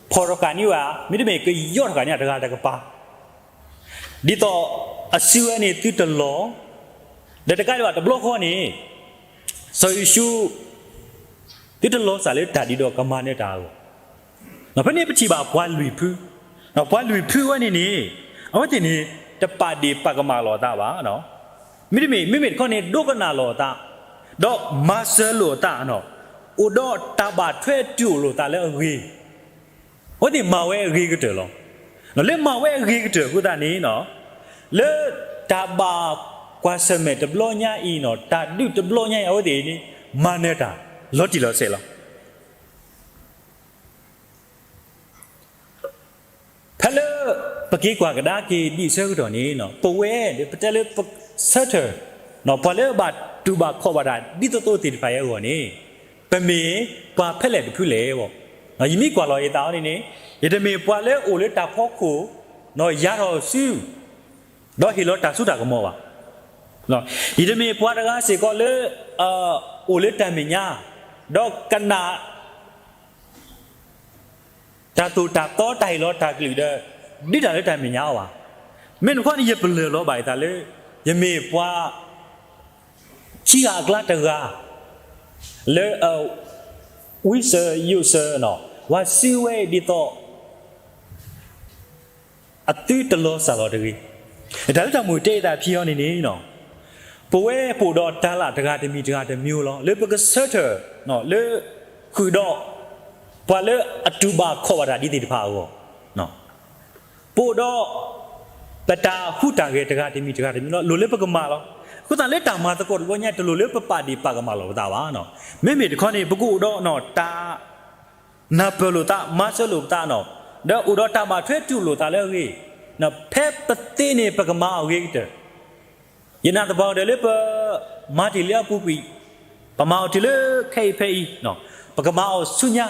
ဖီၣ်ထီၣ်ဃာ်န့ၢ်ဝဲ, မ့တမ့ၢ်ကယီၣ်ထီၣ်ဃာ်န့ၢ်တဂၤတကပၤ, ဒ်သိးအစုဝဲန့ၣ်သုတလီၤ, ဒီးတကးဒံးဘၣ်တဘျီဃီန့ၣ်, စီၤယိၤၡူ သုတလီၤစၢ်လၢတၢ်ဒုးဒီးကမၤနၢၤတၢ်အဂီၢ်, ဖဲန့ၣ်ပထံၣ်ဘၣ်ပှၤလွံၢ်ဖု, ပှၤလွံၢ်ဖုဝဲန့ၣ်န့ၣ်, အဝဲသ့ၣ်န့ၣ် တပာ်ဒ့ၣ်ပာ်ကမၣ်လိာ်အသးဘၣ်, မ့တမ့ၢ် မ့မ့ၢ်တခီန့ၣ် ဒိကနၣ်လိာ်အသး, ဒီးမၤစၢၤလိာ်အသး, အိၣ်ဒီးတၢ်ဘၣ်ထွဲတုၤအိၣ်လိာ်သးလၢအဂ့ၤ, အဝဲသ့ၣ်မၤဝဲအဂ့ၤကတၢၢ်လီၤ. လၢမၤဝဲအဂ့ၤကတၢၢ်အဃိသတးန့ၣ်, လၢတၢ်ဘၣ်ကွၢ်ဆၢၣ်မဲာ်တဘျီညါအံၤန့ၣ်, တၢ်ဒုးတဘျီညါအံၤ အဝဲသ့ၣ်န့ၣ် မၤနၢၤတၢ်လီၤတံၢ်လီၤဆဲးလီၤ. ဖဲလၢပက့ၤကွၢ်ကဒါက့ၤဒ်အဆၢကတီၢ်န့ၣ်, ပဝဲ ပတဲလၢပဆၢထၢၣ် ပှၤလၢဘၣ်တူၢ်ဘၣ်ခီၣ်ဘၣ်တၢ်ဒ်သိးသိးသ့ၣ်တဖၣ်အံၤအဂီၢ်န့ၣ်, ပမ့ၢ်ပှၤဖဲလဲၣ်တဖုလဲၣ်. ယမ့ၢ်ကွၢ်လီၤယသးအီၤန့ၣ်န့ၣ်, ယတမ့ၢ်ပှၤလၢအိၣ်လၢတၢ်ဖီခိၣ် ယၤထီၣ်စု ဒီးဟ့ၣ်လီၤတၢ်စိတၢ်ကမီၤဘၣ်. ယတမ့ၢ်ပှၤတဂၤစ့ၢ်ကီးလၢ အိၣ်လၢတၢ်မဲာ်ညါ ဒီးကနၣ် တၢ်သိၣ်တၢ်သီတၢ်ဟ့ၣ်လီၤတၢ်ကလုၢ်ဒီး ဒုးတၢ်လၢတၢ်မဲာ်ညါအီၤဘၣ်. မ့ၢ်တခီန့ၣ် ယပလၢၢ်လီၤဘၣ်ယသးလၢ ယမ့ၢ်ပှၤခံဂၤအကျါတဂၤ လၢအဝံစၢၤယိးစၢၤနီၤ, ပှၤစုဝဲဒ်သိး အသုတလီၤစၢ်လီၤတဂ့ၤ. တၢ်လၢတၢ်မိၣ်တဲအသးဖဲအံၤန့ၣ်န့ၣ်, ပဝဲပအိၣ်ဒီးတၢ်လၢတဂၤတမံၤတဂၤတမံၤလီၤ. လၢပကဆၢထၢၣ် လၢဃုာ်ဒီး ပှၤလၢအတူၢ်ဘၣ်ခီၣ်ဘၣ်တၢ်ဒ်သ့ၣ်တဖၣ်အဂီၢ်, ပအိၣ်ဒီး ပတၢ်ဟူးတၢ်ဂဲၤတဂၤတမံၤတဂၤတမံၤလီၤ. လိၣ်လၢပကမၤလီၤ. အဃိသတးလၢတၢ်မၤသကိးတဘျီညါ တလိၣ်လၢပပာ်ဒ့ၣ်ပာ်ကမၣ်လိာ်ပသးဘၣ်. မ့မ့ၢ်တခီန့ၣ် ပကအိၣ်ဒီးတၢ် နၢ်ပၢၢ်လိာ်သး မၤစၢၤလိာ်ပသးနီၤ, ဒီးအိၣ်ဒီးတၢ်ဘၣ်ထွဲတူၢ်လိာ်သးလၢအဂ့ၤ, ဖဲပသ့န့ၣ် ပကမၤအီၤအဂ့ၤကတၢၢ်. ယနာ်သပှၢ်ကတၢၢ်လၢပမၤတ့ၢ်လံအပူၤကွံာ်, ပမၤအီၤတုၤလၢခဲအံၤဖဲအံၤ, ပကမၤအီၤဆူညါ,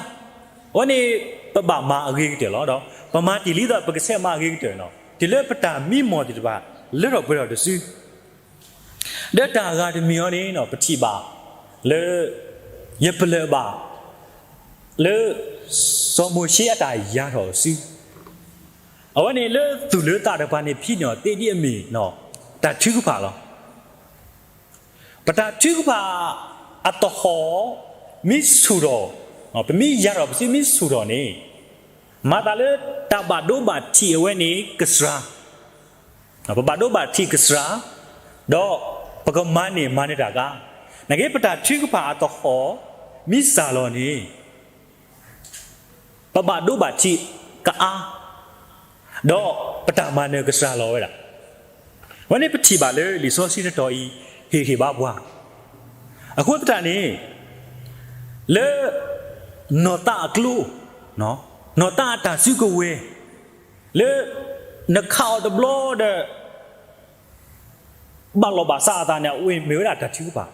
အဝဲန့ၣ် ပဘၣ်မၤအဂ့ၤကတၢၢ်လီၤ. ဒီးပမၤတ့ၢ်လံဒီး ပကဆဲးမၤအဂ့ၤကတၢၢ်နီၤ, တုၤလၢပတၢ်မံမီၢ်သ့ၣ်တဖၣ် လၢထီၣ်ပှဲၤထီၣ်တစု ဒီးတၢ်ဂၤတမံၤအံၤန့ၣ် ပထံၣ်ဘၣ်လၢ ယပလၢၢ်ဘၣ် လၢ စီၤမိၤၡ့အတၢ်ယၤထီၣ်အစု, အဝဲန့ၣ်လၢသူၣ်လၢသးတကပၤန့ၣ် ဖံးန့ၢ်အီၤသ့ဒ်အမ့ၢ် တၢ်ထုကဖၣ်လီၤ. ပတၢ်ထုကဖၣ်အသဟီၣ် မ့ၢ်ဆူၣ်ထီၣ်, ပမ့ၢ်ယၤထီၣ်ပစုမ့ၢ်ဆူၣ်ထီၣ်န့ၣ်, မၤသးလၢတၢ်ဘၣ်ဒိဘၣ်ထံးအဝဲန့ၣ်ကစှၤ ပဘၣ်ဒိဘၣ်ထံးကစှၤ, ဒီးပကမၤန့ၢ်မၤနၢၤတၢ်ကါ, နာ်က့ပတၢ်ထုကဖၣ်အသဟီၣ် မ့ၢ်စှၤလီၤန့ၣ် ပဘၣ်ဒိဘၣ်ထံးကအါ, ဒီးပတၢ်မၤနၢၤကစှၤလီၤဝဲဒၣ်. အဝဲန့ၣ်ပထံၣ်ဘၣ်လၢလံာ်စီဆှံတတီၤအံၤ ဟ့ၣ်ဂံၢ်ဘါပှၤ, အဃိသတးန့ၣ် လၢ နီၢ်သးအကျိ, နီၢ်သးအတၢ်စုကဝဲၤ, လၢ နခးအီၤတဘျီဒီး ဘၣ်လီၢ်ဘၣ်စးအသးန့ၣ် အဝဲမ့ၢ်ဝဲဒၣ်တၢ်ထုကဖၣ်,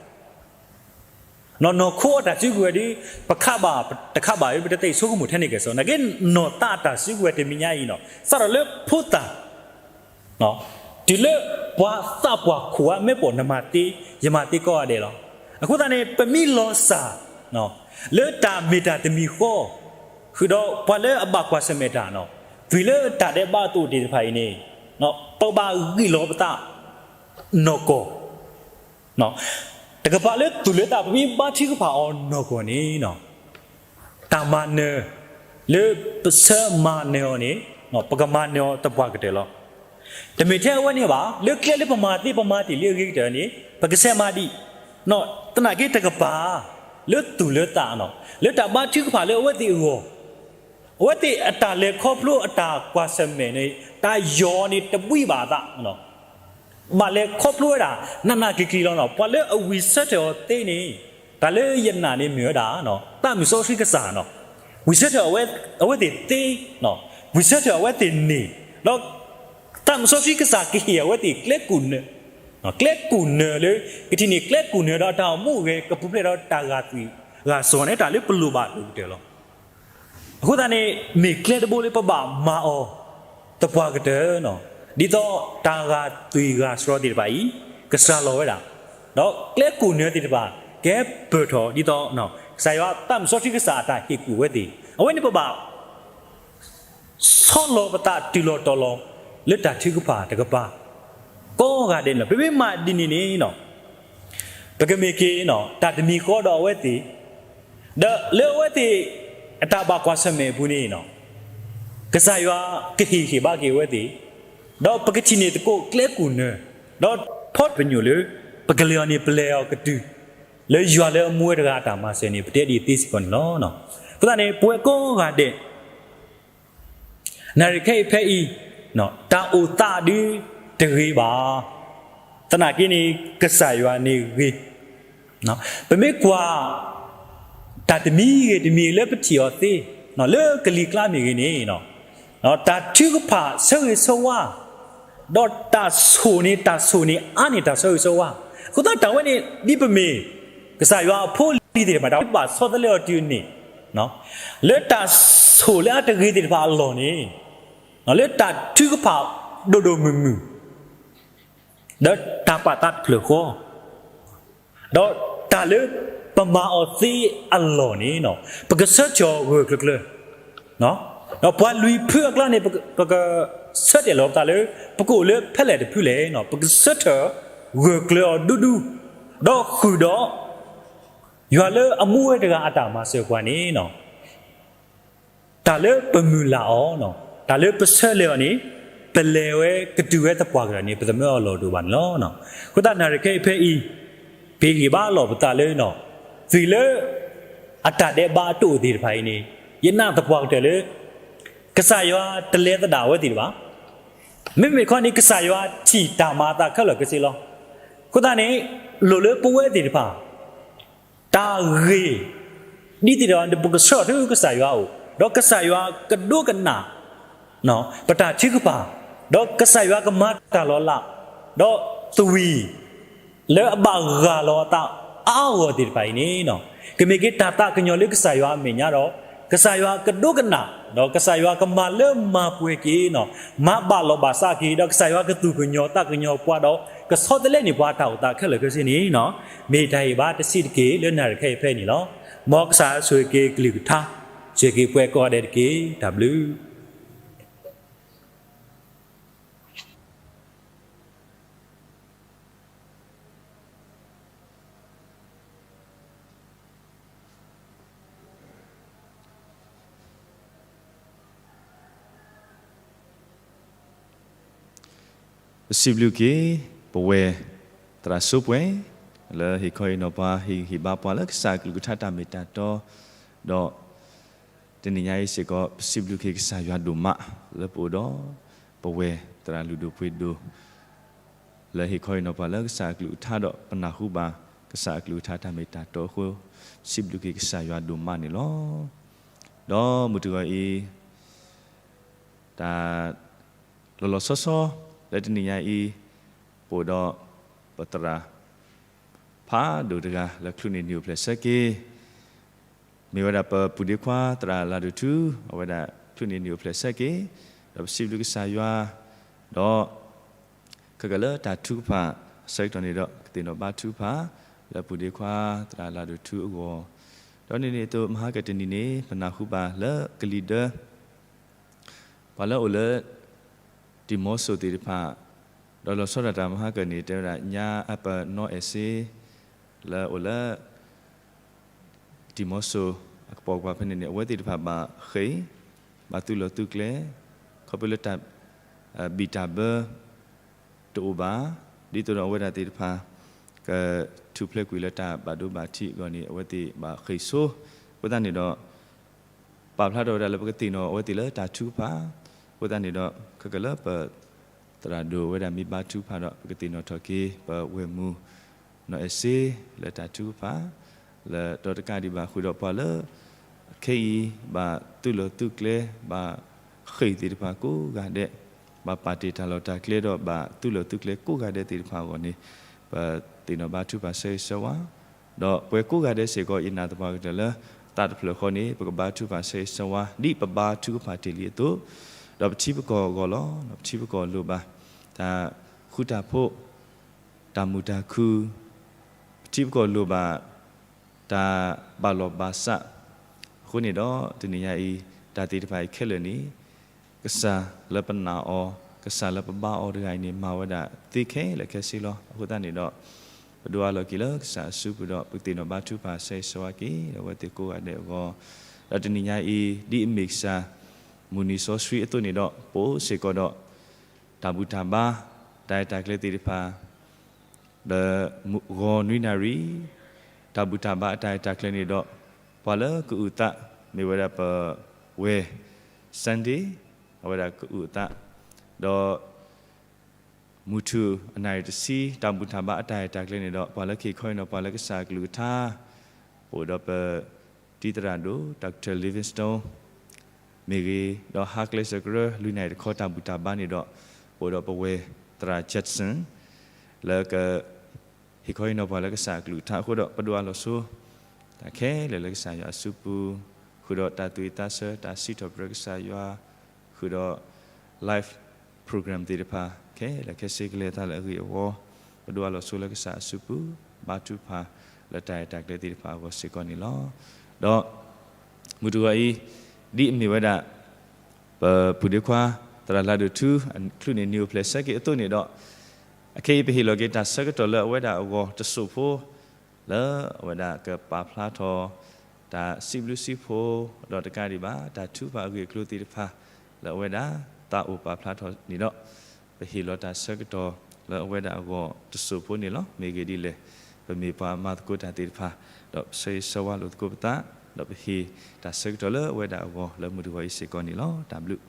နီၢ်ခိအတၢ်စုကဝဲၤဒီး ပခးဘၣ်တခးဘၣ် ပတသ့ဆိကမိၣ်ထဲန့ၣ်ကဲၣ်ဆိး, နာ်က့ နီၢ်သးအတၢ်စုကဝဲၤတမံၤညါအံၤနီၤ စးထီၣ်လၢဖိသၣ် တုၤလၢပှၤသးပှၢ်ခိၣ်ဧါ မ့ၢ်ပိာ်နမၤသ့ ယမၤသ့ကိးဂၤဒဲးလီၤ. အဃိသတးန့ၣ် ပမ့ၢ်လီၤစၢ် လၢတၢ်မ့ၢ်တၢ်တမံၤဃီ ဃုာ်ဒီးပှၤလၢအဘၣ်ကွၢ်ဆၢၣ်မဲာ်တၢ်နီၤ သွံၣ်လၢတၢ်ဒဲးဘးအသိးသ့ၣ်တဖၣ်အံၤန့ၣ် ပဘၣ်ဂံၢ်လီၤပသး နီၢ်ကီၢ် တကပၤလၢသူၣ်လၢသး ပမ့ၢ်ဘါထုကဖၣ်အီၤနီၢ်ကီၢ်န့ၣ် တၢ်မၤနၢၤ လၢပဆၢမၤနၢၤအီၤန့ၣ် ပကမၤနၢၤအီၤသပှၢ်ကတၢၢ်လီၤ. တမ့ၢ်ထဲအဝဲန့ၣ်ဘၣ်, လၢကျဲလၢပမၤသ့ပမၤတ့ၢ်လံအဂ့ၤကတၢၢ်န့ၣ် ပကဆဲးမၤဒံး, သနာ်က့တကပၤ လၢသူၣ်လၢသး လၢတၢ်ဘါထုကဖၣ်လၢအဝဲသ့ၣ်အဂီၢ် အဝဲသ့ၣ်အတၢ်လဲၤခီဖျိအတၢ်ကွၢ်ဆၢၣ်မဲာ်န့ၣ် တၢ်ယီၤန့ၣ်တဘှံးဘၣ်အသး ဘၣ်လဲၤခီဖျိဝဲဒၣ် နးနးကျံၤကျံၤလီၤနီၤ. ပှၤလၢအဝံၢ်ဆၢထၢၣ်အီၤသ့န့ၣ် တၢ်လၢယနာ်န့ၣ်မ့ၢ်ဝဲဒၣ် သးမုၢ်စီဆှံကစၢ်နီၤ. ဝံၢ်ဆၢထၢၣ်အဝဲသ့ၣ်သ့, ဝံၢ်ဆၢထၢၣ်အဝဲသ့ၣ်န့ၣ် ဒီး သးမုၢ်စီဆှံကစၢ်ကဟ့ၣ်အဝဲသ့ၣ်ကျဲကူၣ်နၢၤ, ကျဲကူၣ်နၢၤလၢ ကထံၣ်န့ၢ်ကျဲကူၣ်နၢၤဒီးတၢ်အိၣ်မူအိၣ်ဂဲၤ ကပူၤဖျဲးဒီးတၢ်ဂာ်သွံၣ်ဂာ်စီၤန့ၣ် တၢ်လၢပလိၣ်ဘၣ်အလိၤကတၢၢ်လီၤ. အဃိသတးန့ၣ် မ့ၢ်ကျဲတဘိလၢပဘၣ်မၤအီၤ သပှၢ်ကတၢၢ်နီၤ, ဒ်သိးတၢ်ဂာ်သွံၣ်ဂာ်စီၤသ့ၣ်တဖၣ်အံၤ ကစှၤလီၤဝဲဒၣ်, ဒီးကျဲကူၣ်နၢၤသ့ၣ်တဖၣ် ကဟဲပၢၢ်ထီၣ်ဒ်သိး ကစၢ်ယွၤသးမုၢ်စီဆှံကစၢ်အတၢ်ဟ့ၣ်ကူၣ်ဝဲသ့ၣ်, အဝဲန့ၣ်ပဘၣ် ဆီလီၤပသးတုၤလီၤတီၤလီၤ လၢတၢ်ထုကဖၣ်တကပၤ ကိးဂၤဒဲးန့ၣ်လီၤ. ပမ့ၢ်မၤဒ်န့ၣ်န့ၣ် ပကမ့ၢ်က့ၤ တၢ်တမံၤဃီဒီးအဝဲသ့ၣ်, ဒီးလၢအဝဲသ့ၣ် အတၢ်ဘၣ်ကွၢ်ဆၢၣ်မဲာ်အပူၤန့ၣ် ကစၢ်ယွၤကဟ့ၣ်ဂံၢ်ဟ့ၣ်ဘါက့ၤအဝဲသ့ၣ်, ဒီးပကထံၣ်န့ၢ်သကိးကျဲကူၣ်နၢၤ, ဒီးထီပညိၣ်လၢ ပကလဲၤအီၤန့ၣ် ပလဲၤအီၤကတုၤ လၢယွၤလၢအမူဝဲတဂၤအတၢ်မၤစၢၤန့ၣ် ပတဲဒ်အံၤသ့စ့ၢ်ကီးန့ၣ်လီၤ. အဃိသတးန့ၣ် ပဝဲကိးဂၤဒဲး နၣ်ရံၣ်ခဲအံၤဖဲအံၤ တၢ်အိၣ်သးဒုးတဂ့ၤဘၣ်. သနာ်က့န့ၣ် ကစၢ်ယွၤန့ၣ်ဂ့ၤ. ပမ့ၢ်ကွၢ် တၢ်တမံၤဂ့ၤတမံၤလၢပထံၣ်အီၤသ့ လၢကလံၤကျါမ့ၢ်ဂ့ၤန့ၣ် တၢ်ထုကဖၣ်ဆၢဂ့ၤဆၢဝါ ဒီးတၢ်ဆိၣ်န့ၣ် တၢ်ဆိၣ်န့ၣ် အါန့ၢ်တၢ်ဆၢဂ့ၤဆၢဝါ. အဃိသတးတၢ်ဝဲန့ၣ် ဒ်ပမ့ၢ် ကစၢ်ယွၤအဖိအလံၤသ့ၣ်တဖၣ် တၢ်ဝဲဘၣ်ဆီတလဲအီၤတုၤန့ၣ် လၢတၢ်ဆိၣ်လၢအတဂ့ၤသ့ၣ်တဖၣ်အလီၢ်န့ၣ် လၢတၢ်ထုကဖၣ်ဒိၣ်ဒိၣ်မုၢ်မုၢ် ဒီးတၢ်ပာ်သးတဖျၢၣ်ဃီ ဒီးတၢ်လၢပမၤအီၤသ့အလီၢ်န့ၣ် ပကဆၢထၢၣ်အီၤဂၢၢ်ဂၢၢ်ကျၢၤကျၢၤ ဒီးပှၤလွံၢ်ဖုအကျါန့ၣ် ပကဆၢတဲာ်လီၤပသးလၢ ပကအိၣ်လၢဖဲလဲၣ်တဖုလဲၣ်, ပကဆၢထၢၣ် ဂၢၢ်ကျၢၤအီၤဒူဒူ, ဒီးဃုာ်ဒီး ယွၤလၢအမူဝဲတဂၤအတၢ်မၤစၢၤပှၤန့ၣ် တၢ်လၢပမုၢ်လၢ်အီၤ, တၢ်လၢပဆၢလဲၤအီၤန့ၣ် ပလဲၤဝဲကတုၤဝဲသပှၢ်ကတၢၢ်န့ၣ် ပသမၢအီၤလီၢ်တအိၣ်ဘၣ်န့ၣ်လီၤ. အဃိသတး နၣ်ရံၣ်ခဲအံၤဖဲအံၤ ပဟ့ၣ်ဂံၢ်ဘါလီၤပသးလၢ သုးလၢ အတၢ်ဒဲးဘးအတအိၣ်သ့ၣ်တဖၣ်အံၤန့ၣ် ယနာ်သပှၢ်ကတၢၢ်လၢ ကစၢ်ယွၤတလဲၤသဒၣ်အဝဲသ့ၣ်တဖၣ်ဘၣ်. မ့မ့ၢ်ခီန့ၣ် ကစၢ်ယွၤထံၣ်တၢ်မၤအသးခဲလၢာ်ခဲဆ့လီၤ. အဃိသတးန့ၣ် လိၣ်လၢပဝဲသ့ၣ်တဖၣ် တၢ်ဂ့ၢ် ဒ်သ့ၣ်တဖၣ် ပကဆှၢအီၤဆူကစၢ်ယွၤအအိၣ်, ဒီးကစၢ်ယွၤကဒိကနၣ် ပတၢ်ထုကဖၣ်, ဒီးကစၢ်ယွၤကမၤတၢ်လီၤလး, ဒီးသဝံၣ် လၢအဘၣ်ဂၢ်လီၤအသးအါအါဂီၢ်ဂီၢ်သ့ၣ်တဖၣ်အံၤန့ၣ် ကမ့ၢ်က့ၤတၢ်သးကညီၤလၢကစၢ်ယွၤအမဲာ်ညါဒီး ကစၢ်ယွၤကဒိကနၣ်, ဒီးကစၢ်ယွၤကမၤလၢမၤပှဲၤက့ၤ မၤဘၣ်လီၤဘၣ်စးက့ၤ ဒီးကစၢ်ယွၤကသူၣ်ကညီၤသးကညီၤပှၤဒီး ကဆီတလဲန့ၢ်ပှၤတၢ်အိၣ်သးခဲလၢာ်ခဲဆ့န့ၣ် မ့ၢ်တၢ်ဟ့ၣ်ဘါတဆံးတက့ၢ်လၢနၣ်ရံၣ်ခဲအံၤဖဲန့ၣ်လီၤ. မ်ကစၢ်ဆိၣ်ဂ့ၤက့ၤကလုၢ်ကထါ, ဆိၣ်ဂ့ၤက့ၤပှၤကိးဂၤဒဲးတက့ၢ်. တၢ်ဘျုး ပစံးဘျုးက့ၤ ပဝဲၢ်သရၣ်စိပှဲၤ လၢဟ့ၣ်ခီဟ့ၣ်နီၤပှၤ ဟ့ၣ်ဂံၢ်ဟ့ၣ်ဘါပှၤလၢကစၢ်အကလုၢ်ကထါတၢ်မ့ၢ်တၢ်တီ, ဒီး တနံၤညါအံၤစ့ၢ်ကီး ပစံးဘျုးက့ၤကစၢ်ယွၤဒိၣ်မး လၢပအိၣ်ဒီး ပဝဲၢ်သရၣ်လုၢ်ဒိၣ်ပှ့ၤဒိၣ် လၢဟ့ၣ်ခီဟ့ၣ်နီၤပှၤလၢကစၢ်အကလုၢ်ကထါဒီး ပနၢ်ဟူဘၣ်ကစၢ်အကလုၢ်ကထါတၢ်မ့ၢ်တၢ်တီအဃိ စံးဘျုးက့ၤကစၢ်ယွၤဒိၣ်မးန့ၣ်လီၤ. ဒီးမုၢ်တဂီၤအံၤ တၢ်လီၤလီၤဆီဆီ လၢတနံၤညါအံၤ ပအိၣ်ဒီးပသရၣ် ဖးဒိၣ်တဂၤလၢချုးန့ၢ်နံၣ်အိၣ်ဖျဲၣ်ဆၢက့ၤ မ့ၢ်ဝဲဒၣ်ပပုၢ်ဒ့ခွါသရၣ်လၤဒိၣ်ထူ အဝဲဒၣ်ချုးန့ၢ်နံၣ်အိၣ်ဖျဲၣ်ဆၢက့ၤ, ဒီးပစံးဘျုးကစၢ်ယွၤ, ဒီး ခဲကလၢတၢ်ထုကဖၣ်အဆၢကတီၢ်န့ၣ်ဒီး ကသ့ၣ်နီၣ်ဘါထုကဖၣ် လၢပုၢ်ဒ့ခွါသရၣ်လၤဒိၣ်ထူအဂီၢ်, ဒီးန့ၣ်န့ၣ်အသိး မဟါကတနံၤန့ၣ် ပနၢ်ဟူဘၣ်လၢကလံၤဒၢ ပှၤလၢအိၣ်လၢ ဒံၣ်မီစိသ့ၣ်တဖၣ်, ဒီးလီၤဆီဒၣ်တၢ်မဟါကန့ၣ် တဲဝဲဒၣ်ညါအပနီၢ်အဲၣ်စ့ လၢအိၣ်လၢ ဒံၣ်မီစိ အကပိာ်ကပၤဖဲန့ၣ်န့ၣ် အဝဲသ့ၣ်တဖၣ်ဘၣ်ဃ့ၢ်, ဘၣ်သုးလီၢ်သုးကျဲ, ခီဖျိလၢတၢ် ဘံၣ်တၢ်ဘၢ တအိၣ်ဘၣ်, ဒ်သိးဒီးအဝဲဒၣ်သ့ၣ်တဖၣ် ကထူၣ်ဖျဲးကွံာ်လၢတၢ်ဘၣ်ဒိဘၣ်ထံးအဂီၢ်န့ၣ် အဝဲသ့ၣ်ဘၣ်ဃ့ၢ်ဆိ, အဃိသတးန့ၣ်ဒီး ပာ်ဖျါထီၣ်ဝဲဒၣ်လၢပကသ့ၣ်နီၣ်အဝဲသ့ၣ်လၢတၢ်ထုကဖၣ်, အဃိသတးန့ၣ်ဒီး ခဲကလၢပ သရၣ်ဒိၣ်ဝဲဒၣ်မ့ၢ်ဘါထုကဖၣ်ဒီး ပကသ့ၣ်နီၣ်ထီၣ်က့ၤ ပဝဲၢ်မုၢ် နီၢ်အဲၣ်စ့ လၢတၢ်ထုကဖၣ် လၢဒီတကးဒံးဘၣ်ဃုာ်ဒီးပှၤလၢ အခဲအံၤ ဘၣ်သုးလီၢ်သုးကျဲ ဘၣ်ဃ့ၢ်သ့ၣ်တဖၣ်ကိးဂၤဒဲး, ဘၣ်ပာ်တ့ၢ်တၢ်လီၢ်တၢ်ကျဲဒီးဘၣ်သုးလီၢ်သုးကျဲကိးဂၤဒဲးသ့ၣ်တဖၣ်အဂီၢ်န့ၣ် ပသ့ၣ်နီၣ်ဘါထုကဖၣ်ဆၢဂ့ၤဆၢဝါ, ဒီးပဝဲကိးဂၤဒဲးစ့ၢ်ကီး ယနာ်သပှၢ်ကတၢၢ်လၢ သးတဖျၢၣ်ဃီန့ၣ် ပကဘါထုကဖၣ်ဆၢဂ့ၤဆၢဝါ ဒ်ပဘါထုကဖၣ်တ့ၢ်လံအသိး, ဒီးပထံပကီၢ်အဂီၢ်လီၤ. ပထံပကီၢ်လိၣ်ဘၣ် တၢ်ဃူတၢ်ဖိး တၢ်မုာ်တၢ်ခုၣ်, ပထံပကီၢ်လိၣ်ဘၣ် တၢ်ဘၣ်လီၢ်ဘၣ်စး, အဃိန့ၣ်ဒီး တနံၤညါအံၤ တၢ်သ့ၣ်တဖၣ်အံၤခဲလၢာ်န့ၣ် ကစၢ်လၢပနာ်အီၤ, ကစၢ်လၢပဘါအီၤတဂၤအံၤန့ၣ် မၤဝဲဒၣ်သ့ခဲလၢာ်ခဲဆ့လီၤ. အဃိသတးန့ၣ်ဒီး ပဒိးအလီၢ်က့ၤလၢကစၢ်အစုပူၤဒီး ပကသ့ၣ်နီၣ်ဘါထုကဖၣ်ဆၢဂ့ၤဆၢဝါက့ၤ ဒီးအဝဲသ့ၣ်ကိးဂၤဒဲးအဂီၢ်, ဒီးတနံၤညါအံၤ ဒ်အမ့ၢ်ကစၢ် မုၢ်နံၤစီဆှံအသိးန့ၣ်ဒီး ပအိၣ်စ့ၢ်ကီးဒီး တၢ်ဘူၣ်တၢ်ဘါ တၢ်ရဲၣ်တၢ်ကျဲၤသ့ၣ်တဖၣ် ဒီးဂီၤနွံနၣ်ရံၣ် တၢ်ဘူၣ်တၢ်ဘါအတၢ်ရဲၣ်တၢ်ကျဲၤန့ၣ်ဒီး ပှၤလၢကအုၣ်သး မ့ၢ်ဝဲဒၣ်ပဝဲၢ် Sunday အဝဲဒၣ်ကအုၣ်အသး, ဒီး မုၢ်ထူၣ်အနၣ်ရံၣ်တဆံ တၢ်ဘူၣ်တၢ်ဘါအတၢ်ရဲၣ်တၢ်ကျဲၤန့ၣ်ဒီး ပှၤလၢကဟ့ၣ်ခီဟ့ၣ်နီၤပှၤလၢကစၢ်အကလုၢ်ကထါ ပအိၣ်ဒီးပ ဒ်သရၣ်ဒိၣ် Doctor Livingstone မ့ၢ်ဂ့ၤ, ဒီးဟါကျဲစကရၢ လွံၢ်နၣ်ရံၣ်တခီတၢ်ဘူၣ်တၢ်ဘါန့ၣ်ဒီး ပအိၣ်ဒီးပဝဲၢ်သရၣ် Judson လၢက ဟ့ၣ်ခီဟ့ၣ်နီၤပှၤလၢကစၢ်အကလုၢ်ကထါအဃိဒီး ပဒိးအလီၤဆိ တၢ်ခဲလၢာ်လၢကစၢ်ယွၤအစုပူၤ, ဃုာ်ဒီးတၢ်သူၣ်ဝံၣ်သးဆၢ တၢ်စံးထီၣ်ပတြၢၤကစၢ်ယွၤ, ဃုာ်ဒီး live program သ့ၣ်တဖၣ် ခဲလၢာ်ခဲဆ့ကလဲၤအသးလၢအဂ့ၢ်အဝီ, ပဒိးအလီၤဆိလၢကစၢ်အစုပူၤ, ဘါထုကဖၣ်လၢတၢ်ရဲၣ်တၢ်ကျဲၤသ့ၣ်တဖၣ်အဂီၢ်စ့ၢ်ကီးန့ၣ်လီၤ. ဒီး မုၢ်တဂီၤအံၤ ဒ်အမ့ၢ်ဝဲဒၣ် ပပုၢ်ဒ့ခွါ သရၣ်လၤဒိၣ်ထူ ချုးန့ၢ်နံၣ်အိၣ်ဖျဲၣ်ဆၢက့ၤအသိးန့ၣ်ဒီး အခဲအံၤပဟ့ၣ်လီၤက့ၤတၢ်ဆၢကတီၢ်လၢအဝဲဒၣ်အဂီၢ်တစိၢ်ဖိ လၢအဝဲဒၣ်ကပာ်ဖျါထီၣ် တၢ်စံးဘျုးစံးဖှိၣ် ဒီးတကးဒံးဘၣ် တၢ်ထုကဖၣ်အဂ့ၢ်အကျိၤသ့ၣ်တဖၣ် လၢအဝဲဒၣ်သးအိၣ်ပာ်ဖျါထီၣ်န့ၣ်ဒီး ပဟ့ၣ်လီၤတၢ်ဆၢကတီၢ်လၢအဝဲဒၣ်အဂီၢ်တစိၢ်ဖိန့ၣ်လီၤ. မ့ၢ်ဂ့ၢ်ဒ်လဲၣ် ပမ့ၢ်ပှၤမၤသကိးတၢ်သ့ၣ်တဖၣ် ဒီးပဆၢဂ့ၤဆၢဝါလိာ်သကိးပသး ဒီးပဟ့ၣ်တၢ်ဆၢကတီၢ်လၢအဝဲဒၣ်အဂီၢ်လၢမုၢ်တဂီၤအံၤစ့ၢ်ကီးန့ၣ်လီၤ. တၢ်ဘျုး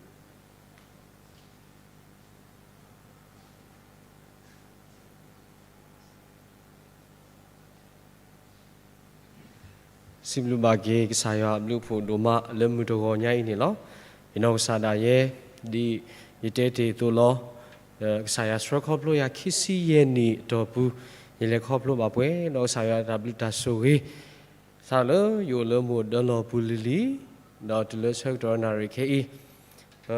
စံးဘျုးဘၣ်က့ၤကစၢ်ယွၤအဘျုးအဖှိၣ်ဒိၣ်မးလၢမုၢ်တဂီၤညါအံၤန့ၣ်လီၤ. ယနီၢ်ကစၢ်ဒၣ်ယဲ ဒ်ယတဲတ့ၢ်အသိးလီၤ. ကစၢ်ယွၤဆှၢခီဖျိယၤခံဆံယဲၢ်နံၣ်အတီၢ်ပူၤ ယလဲၤခီဖျိဘၣ်ပှဲၤဒီးကစၢ်ယွၤတၢ်ဘျုးတၢ်ဆိၣ်ဂ့ၤ စးလၢယအိၣ်လၢမုၢ်ဒၢလီၢ်ပူၤလံၤလံၤ ဒီးတုၤလၢဆၢကတီၢ်နၣ်ရံၣ်ခဲအံၤ ပ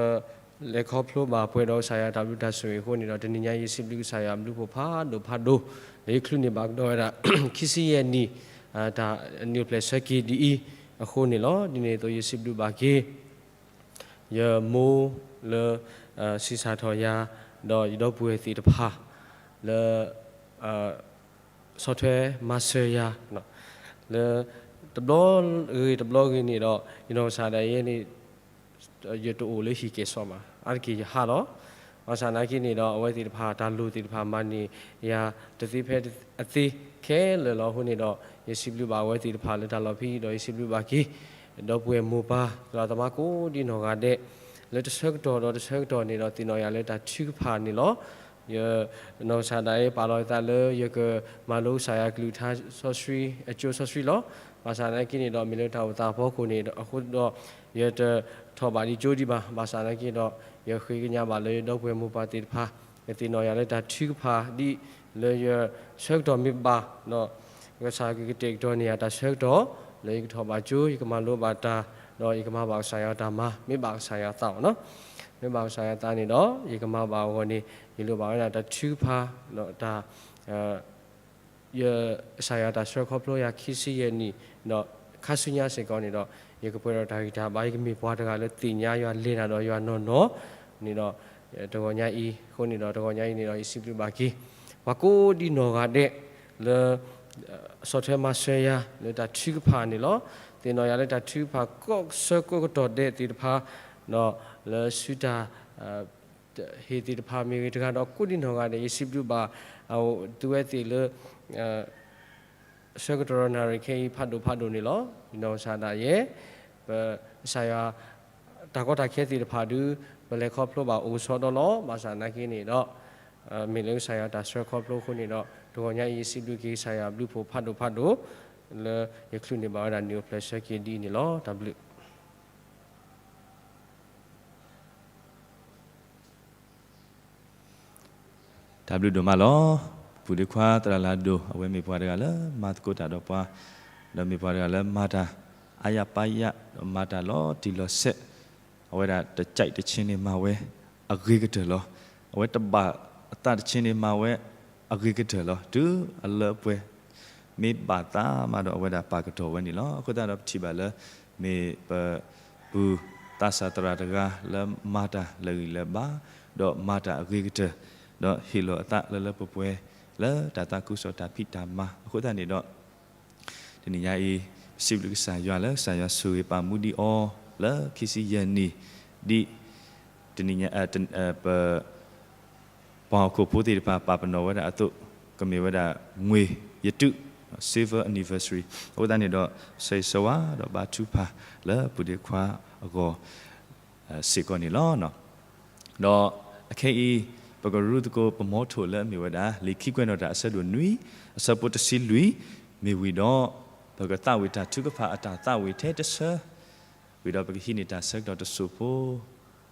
လဲၤခီဖျိဘၣ်ပှဲၤဒီးကစၢ်ယွၤတၢ်ဘျုးတၢ်ဆိၣ်ဂ့ၤအဃိန့ၣ်ဒီး တနံၤညါအံၤယစံးဘျုးကစၢ်ယွၤအဘျုးအဖှိၣ်ဖးဒိၣ်ဖးဒိၣ် ဒီးယချုးန့ၢ်ဘၣ်ကဒီးဝဲဒၣ် ခံဆံယဲၢ်နံၣ် တၢ်နံၣ်အိၣ်ဖျဲၣ်ဆၢက့ၤဒ်အံၤအဃိန့ၣ်လီၤ. ဒ်န့ၣ်အသိးယစံးဘျုးဘၣ်က့ၤ ယမိၢ်လၢ ဆံးစၢ်ထီၣ်ယၤ ဒီးယဒီပုၢ်ဝဲၢ်သ့ၣ်တဖၣ် လၢ ဆီၣ်ထွဲမၤစၢၤယၤ လၢ တဘျီဂ့ၤတဘျီဂ့ၤန့ၣ်ဒီး ယနီၢ်ကစၢ်ဒၣ်ယဲန့ၣ် ယတအိၣ်လၢဟံၣ်ကဲၣ်ဆိးဘၣ် အါတက့ၢ်ယဟးလီၤ. ဘၣ်ဆၣ်သနာ်က့န့ၣ်ဒီး အဝဲသ့ၣ်တဖၣ်တၢ်လိၣ်သ့ၣ်တဖၣ်မၤန့ၢ်ယၤ တသ့ဖဲအသ့ခဲလၢာ်လီၤ. အဃိန့ၣ်ဒီး ယစံးဘျုးဘၣ်အဝဲသ့ၣ်တဖၣ်လၢတၢ်လီၢ်ဖဲအံၤဒီး ယစံးဘျုးဘၣ်က့ၤ ဒီပုၢ်ဝဲၢ်မိၢ်ပၢ်သရၣ်သမါကိးဒံနီၢ်ဂၤဒဲး လၢတဆၢကတီၢ်ဒီးတဆၢကတီၢ်န့ၣ်ဒီး သ့ၣ်နီၣ်ယၤလၢတၢ်ထုကဖၣ်န့ၣ်လီၤ. ယနီၢ်ကစၢ်ဒၣ်ယဲပာ်လီၤယသးလၢယကမၤလိကစၢ်ယွၤကလုၢ်ကထါစီဆှံ အကၠိစီဆှံလီၤ. ဘၣ်ဆၣ်သနာ်က့န့ၣ်ဒီး မ့ၢ်လၢတၢ်အိၣ်သးအဖီခိၣ်န့ၣ်အဃိဒီး ယတထီၣ်ဘးဒံးကၠိဒံးဘၣ်. ဘၣ်ဆၣ်သနာ်က့ဒီး ယဃ့ကညးဘၣ်လၢယဒီပုၢ်ဝဲၢ်မိၢ်ပၢ်သ့ၣ်တဖၣ် ကသ့ၣ်နီၣ်ယၤလၢတၢ်ထုကဖၣ်ဒ်လၢယဆၢကတီၢ်မ့ၢ်ဘၣ်ဒီး ကစၢ်ကကတဲာ်ကတီၤန့ၢ်ယၤတၢ်ဆၢကတီၢ် လၢယကထီၣ်ဘးကၠိ ယကမၤလိဘၣ်တၢ် ဒီးယကမၤဘၣ်ကစၢ်ယွၤတၢ်မၤ မ့ၢ်ဘၣ်ကစၢ်ယွၤသးအီၤနီၤ. မ့ၢ်ဘၣ်ကစၢ်ယွၤသးန့ၣ်ဒီး ယကမၤဘၣ်အဂီၢ်န့ၣ် ယလိၣ်ဘၣ်ဝဲဒၣ်တၢ်ထုကဖၣ် ဒီးတၢ် ယကစၢ်ယွၤတၢ်ဆှၢခီဖျိယၤခံဆံယဲၢ်နံၣ် ဒီးခါဆူညါစ့ၢ်ကီးန့ၣ်ဒီး ယကပှဲၤဒီးတၢ်ဂံၢ်တၢ်ဘါ ယကမ့ၢ်ပှၤတဂၤလၢသ့ၣ်ညါယွၤလဲၤတၢ်ဒီးယွၤနီၢ်နီၢ်န့ၣ်ဒီး တဂီၤညါအံၤအဃိန့ၣ်ဒီး တဂီၤညါအံၤန့ၣ်ဒီး ယစံးဘျုးဘၣ်က့ၤ ပှၤကိးဒံနီၢ်ဂၤဒဲး လၢ ဆီၣ်ထွဲမၤစၢၤယၤ လၢတၢ်ထုကဖၣ်န့ၣ်လီၤ. သ့ၣ်နီၣ်ယၤလၢတၢ်ထုကဖၣ်ကိးဆၢကိးကတီၢ်ဒဲးသ့ၣ်တဖၣ် ဒီးလၢစုတၢ် ဟ့ၣ်သ့ၣ်တဖၣ်မ့ၢ်ဂ့ၤတဂၤဒီး ကိးဒံနီၢ်ဂၤဒဲး ယစံးဘျုးဘၣ် သုဝဲသ့ၣ်လၢ ဆၢကတီၢ်နၣ်ရံၣ်ခဲအံၤဖးဒိၣ်ဖးဒိၣ်န့ၣ်လီၤ. ယနီၢ်ကစၢ်ဒၣ်ယဲ ပကစၢ်ယွၤ တၢ်ကီတၢ်ခဲသ့ၣ်တဖၣ်ဒုး ပလဲၤခီဖျိဘၣ်အိၣ်ဆီဒီလီၤ. ဘၣ်ဆၣ်သနာ်က့န့ၣ်ဒီး မ့ၢ်လၢကစၢ်ယွၤတၢ်ဆှၢခီဖျိအဃိန့ၣ်ဒီး တဂီၤညါအံၤယစံးဘျုးက့ၤကစၢ်ယွၤအဘျုးအဖှိၣ်ဖးဒိၣ်ဖးဒိၣ် လၢယချုးန့ၢ်ဘၣ်ဝဲဒၣ်နံၣ်အိၣ်ဖျဲၣ်ဆၢက့ၤဒ်အံၤန့ၣ်လီၤ. တၢ်ဘျုး တၢ်ဘျုးဒိၣ်မးလီၤ. ပုၢ်ဒ့ခွါသရၣ်လၤဒိၣ် အဝဲမ့ၢ်ပှၤတဂၤလၢမၤသကိးတၢ်ဒီးပှၤ, ဒီးမ့ၢ်ပှၤတဂၤလၢမၤတၢ်အါယၢ်ပါယၢ် ဒီးမၤတၢ်လီၤတံၢ်လီၤဆဲး, အဝဲဒၣ်တကၠဲးတဆ့န့ၣ်မၤဝဲအဂ့ၤကတၢၢ်လီၤ. အဝဲတဘၣ်အသးတဆ့န့ၣ်မၤဝဲအဂ့ၤကတၢၢ်လီၤ. တုၤအလၢအပှဲၤ မ့ၢ်ဘၣ်သးမးဒီးအဝဲဒၣ်ပာ်ကတီၢ်ဝဲန့ၣ်လီၤ. အဃိသတးဒီးပထံၣ်ဘၣ်လၢ မ့ၢ်ပပုၢ်သးစၢ်သရၣ်တဂၤလၢမၤတၢ်လၢအဂံၢ်လၢအဘါ, ဒီးမၤတၢ်အဂ့ၤကတၢၢ်, ဒီးဟ့ၣ်လီၤအသးလၢလၢပှဲၤပှဲၤ လၢတၢ်သးခုကစီၣ်တၢ်ဖံးတၢ်မၤအဃိသတးန့ၣ်ဒီး တနံၤညါအံၤ ပစံးဘျုးကစၢ်ယွၤလၢကစၢ်ယွၤဆိၣ်ဂ့ၤပာ်မူဒံးအီၤ လၢခံဆံယဲၢ်နံၣ် ဒ် တနံၤညါ ပ ပှၤဟီၣ်ခိၣ်ဖိသ့ၣ်တဖၣ်ပာ်ပနီၣ်ဝဲဒၣ်အသိး ကမ့ၢ်ဝဲဒၣ် ငွေရတု silver anniversary အဃိသတးန့ၣ်ဒီး ဆၢဂ့ၤဆၢဝါဒီးဘါထုကဖၣ်လၢပုၢ်ဒ့ခွါအဂီၢ် စ့ၢ်ကီးန့ၣ်လီၤ. ဒီးအခဲအံၤ ပကရူသကိးပမီထိၣ်လၢအမ့ၢ်ဝဲဒၣ် လံာ်ခံကွဲးနီၣ်တၢ်အဆၢဒိၣ်နွံ အဆၢဖိတဆံလွံၢ် မ့ၢ်ဝံၤဒီး ပကသးဝံၣ်တၢ်ထုကဖၣ်အတၢ်သးဝံၣ်ထဲတဆၢ ဝံၤဒီးပကဟံးန့ၢ်တၢ်ဆၢကတီၢ်တစိၢ်ဖိ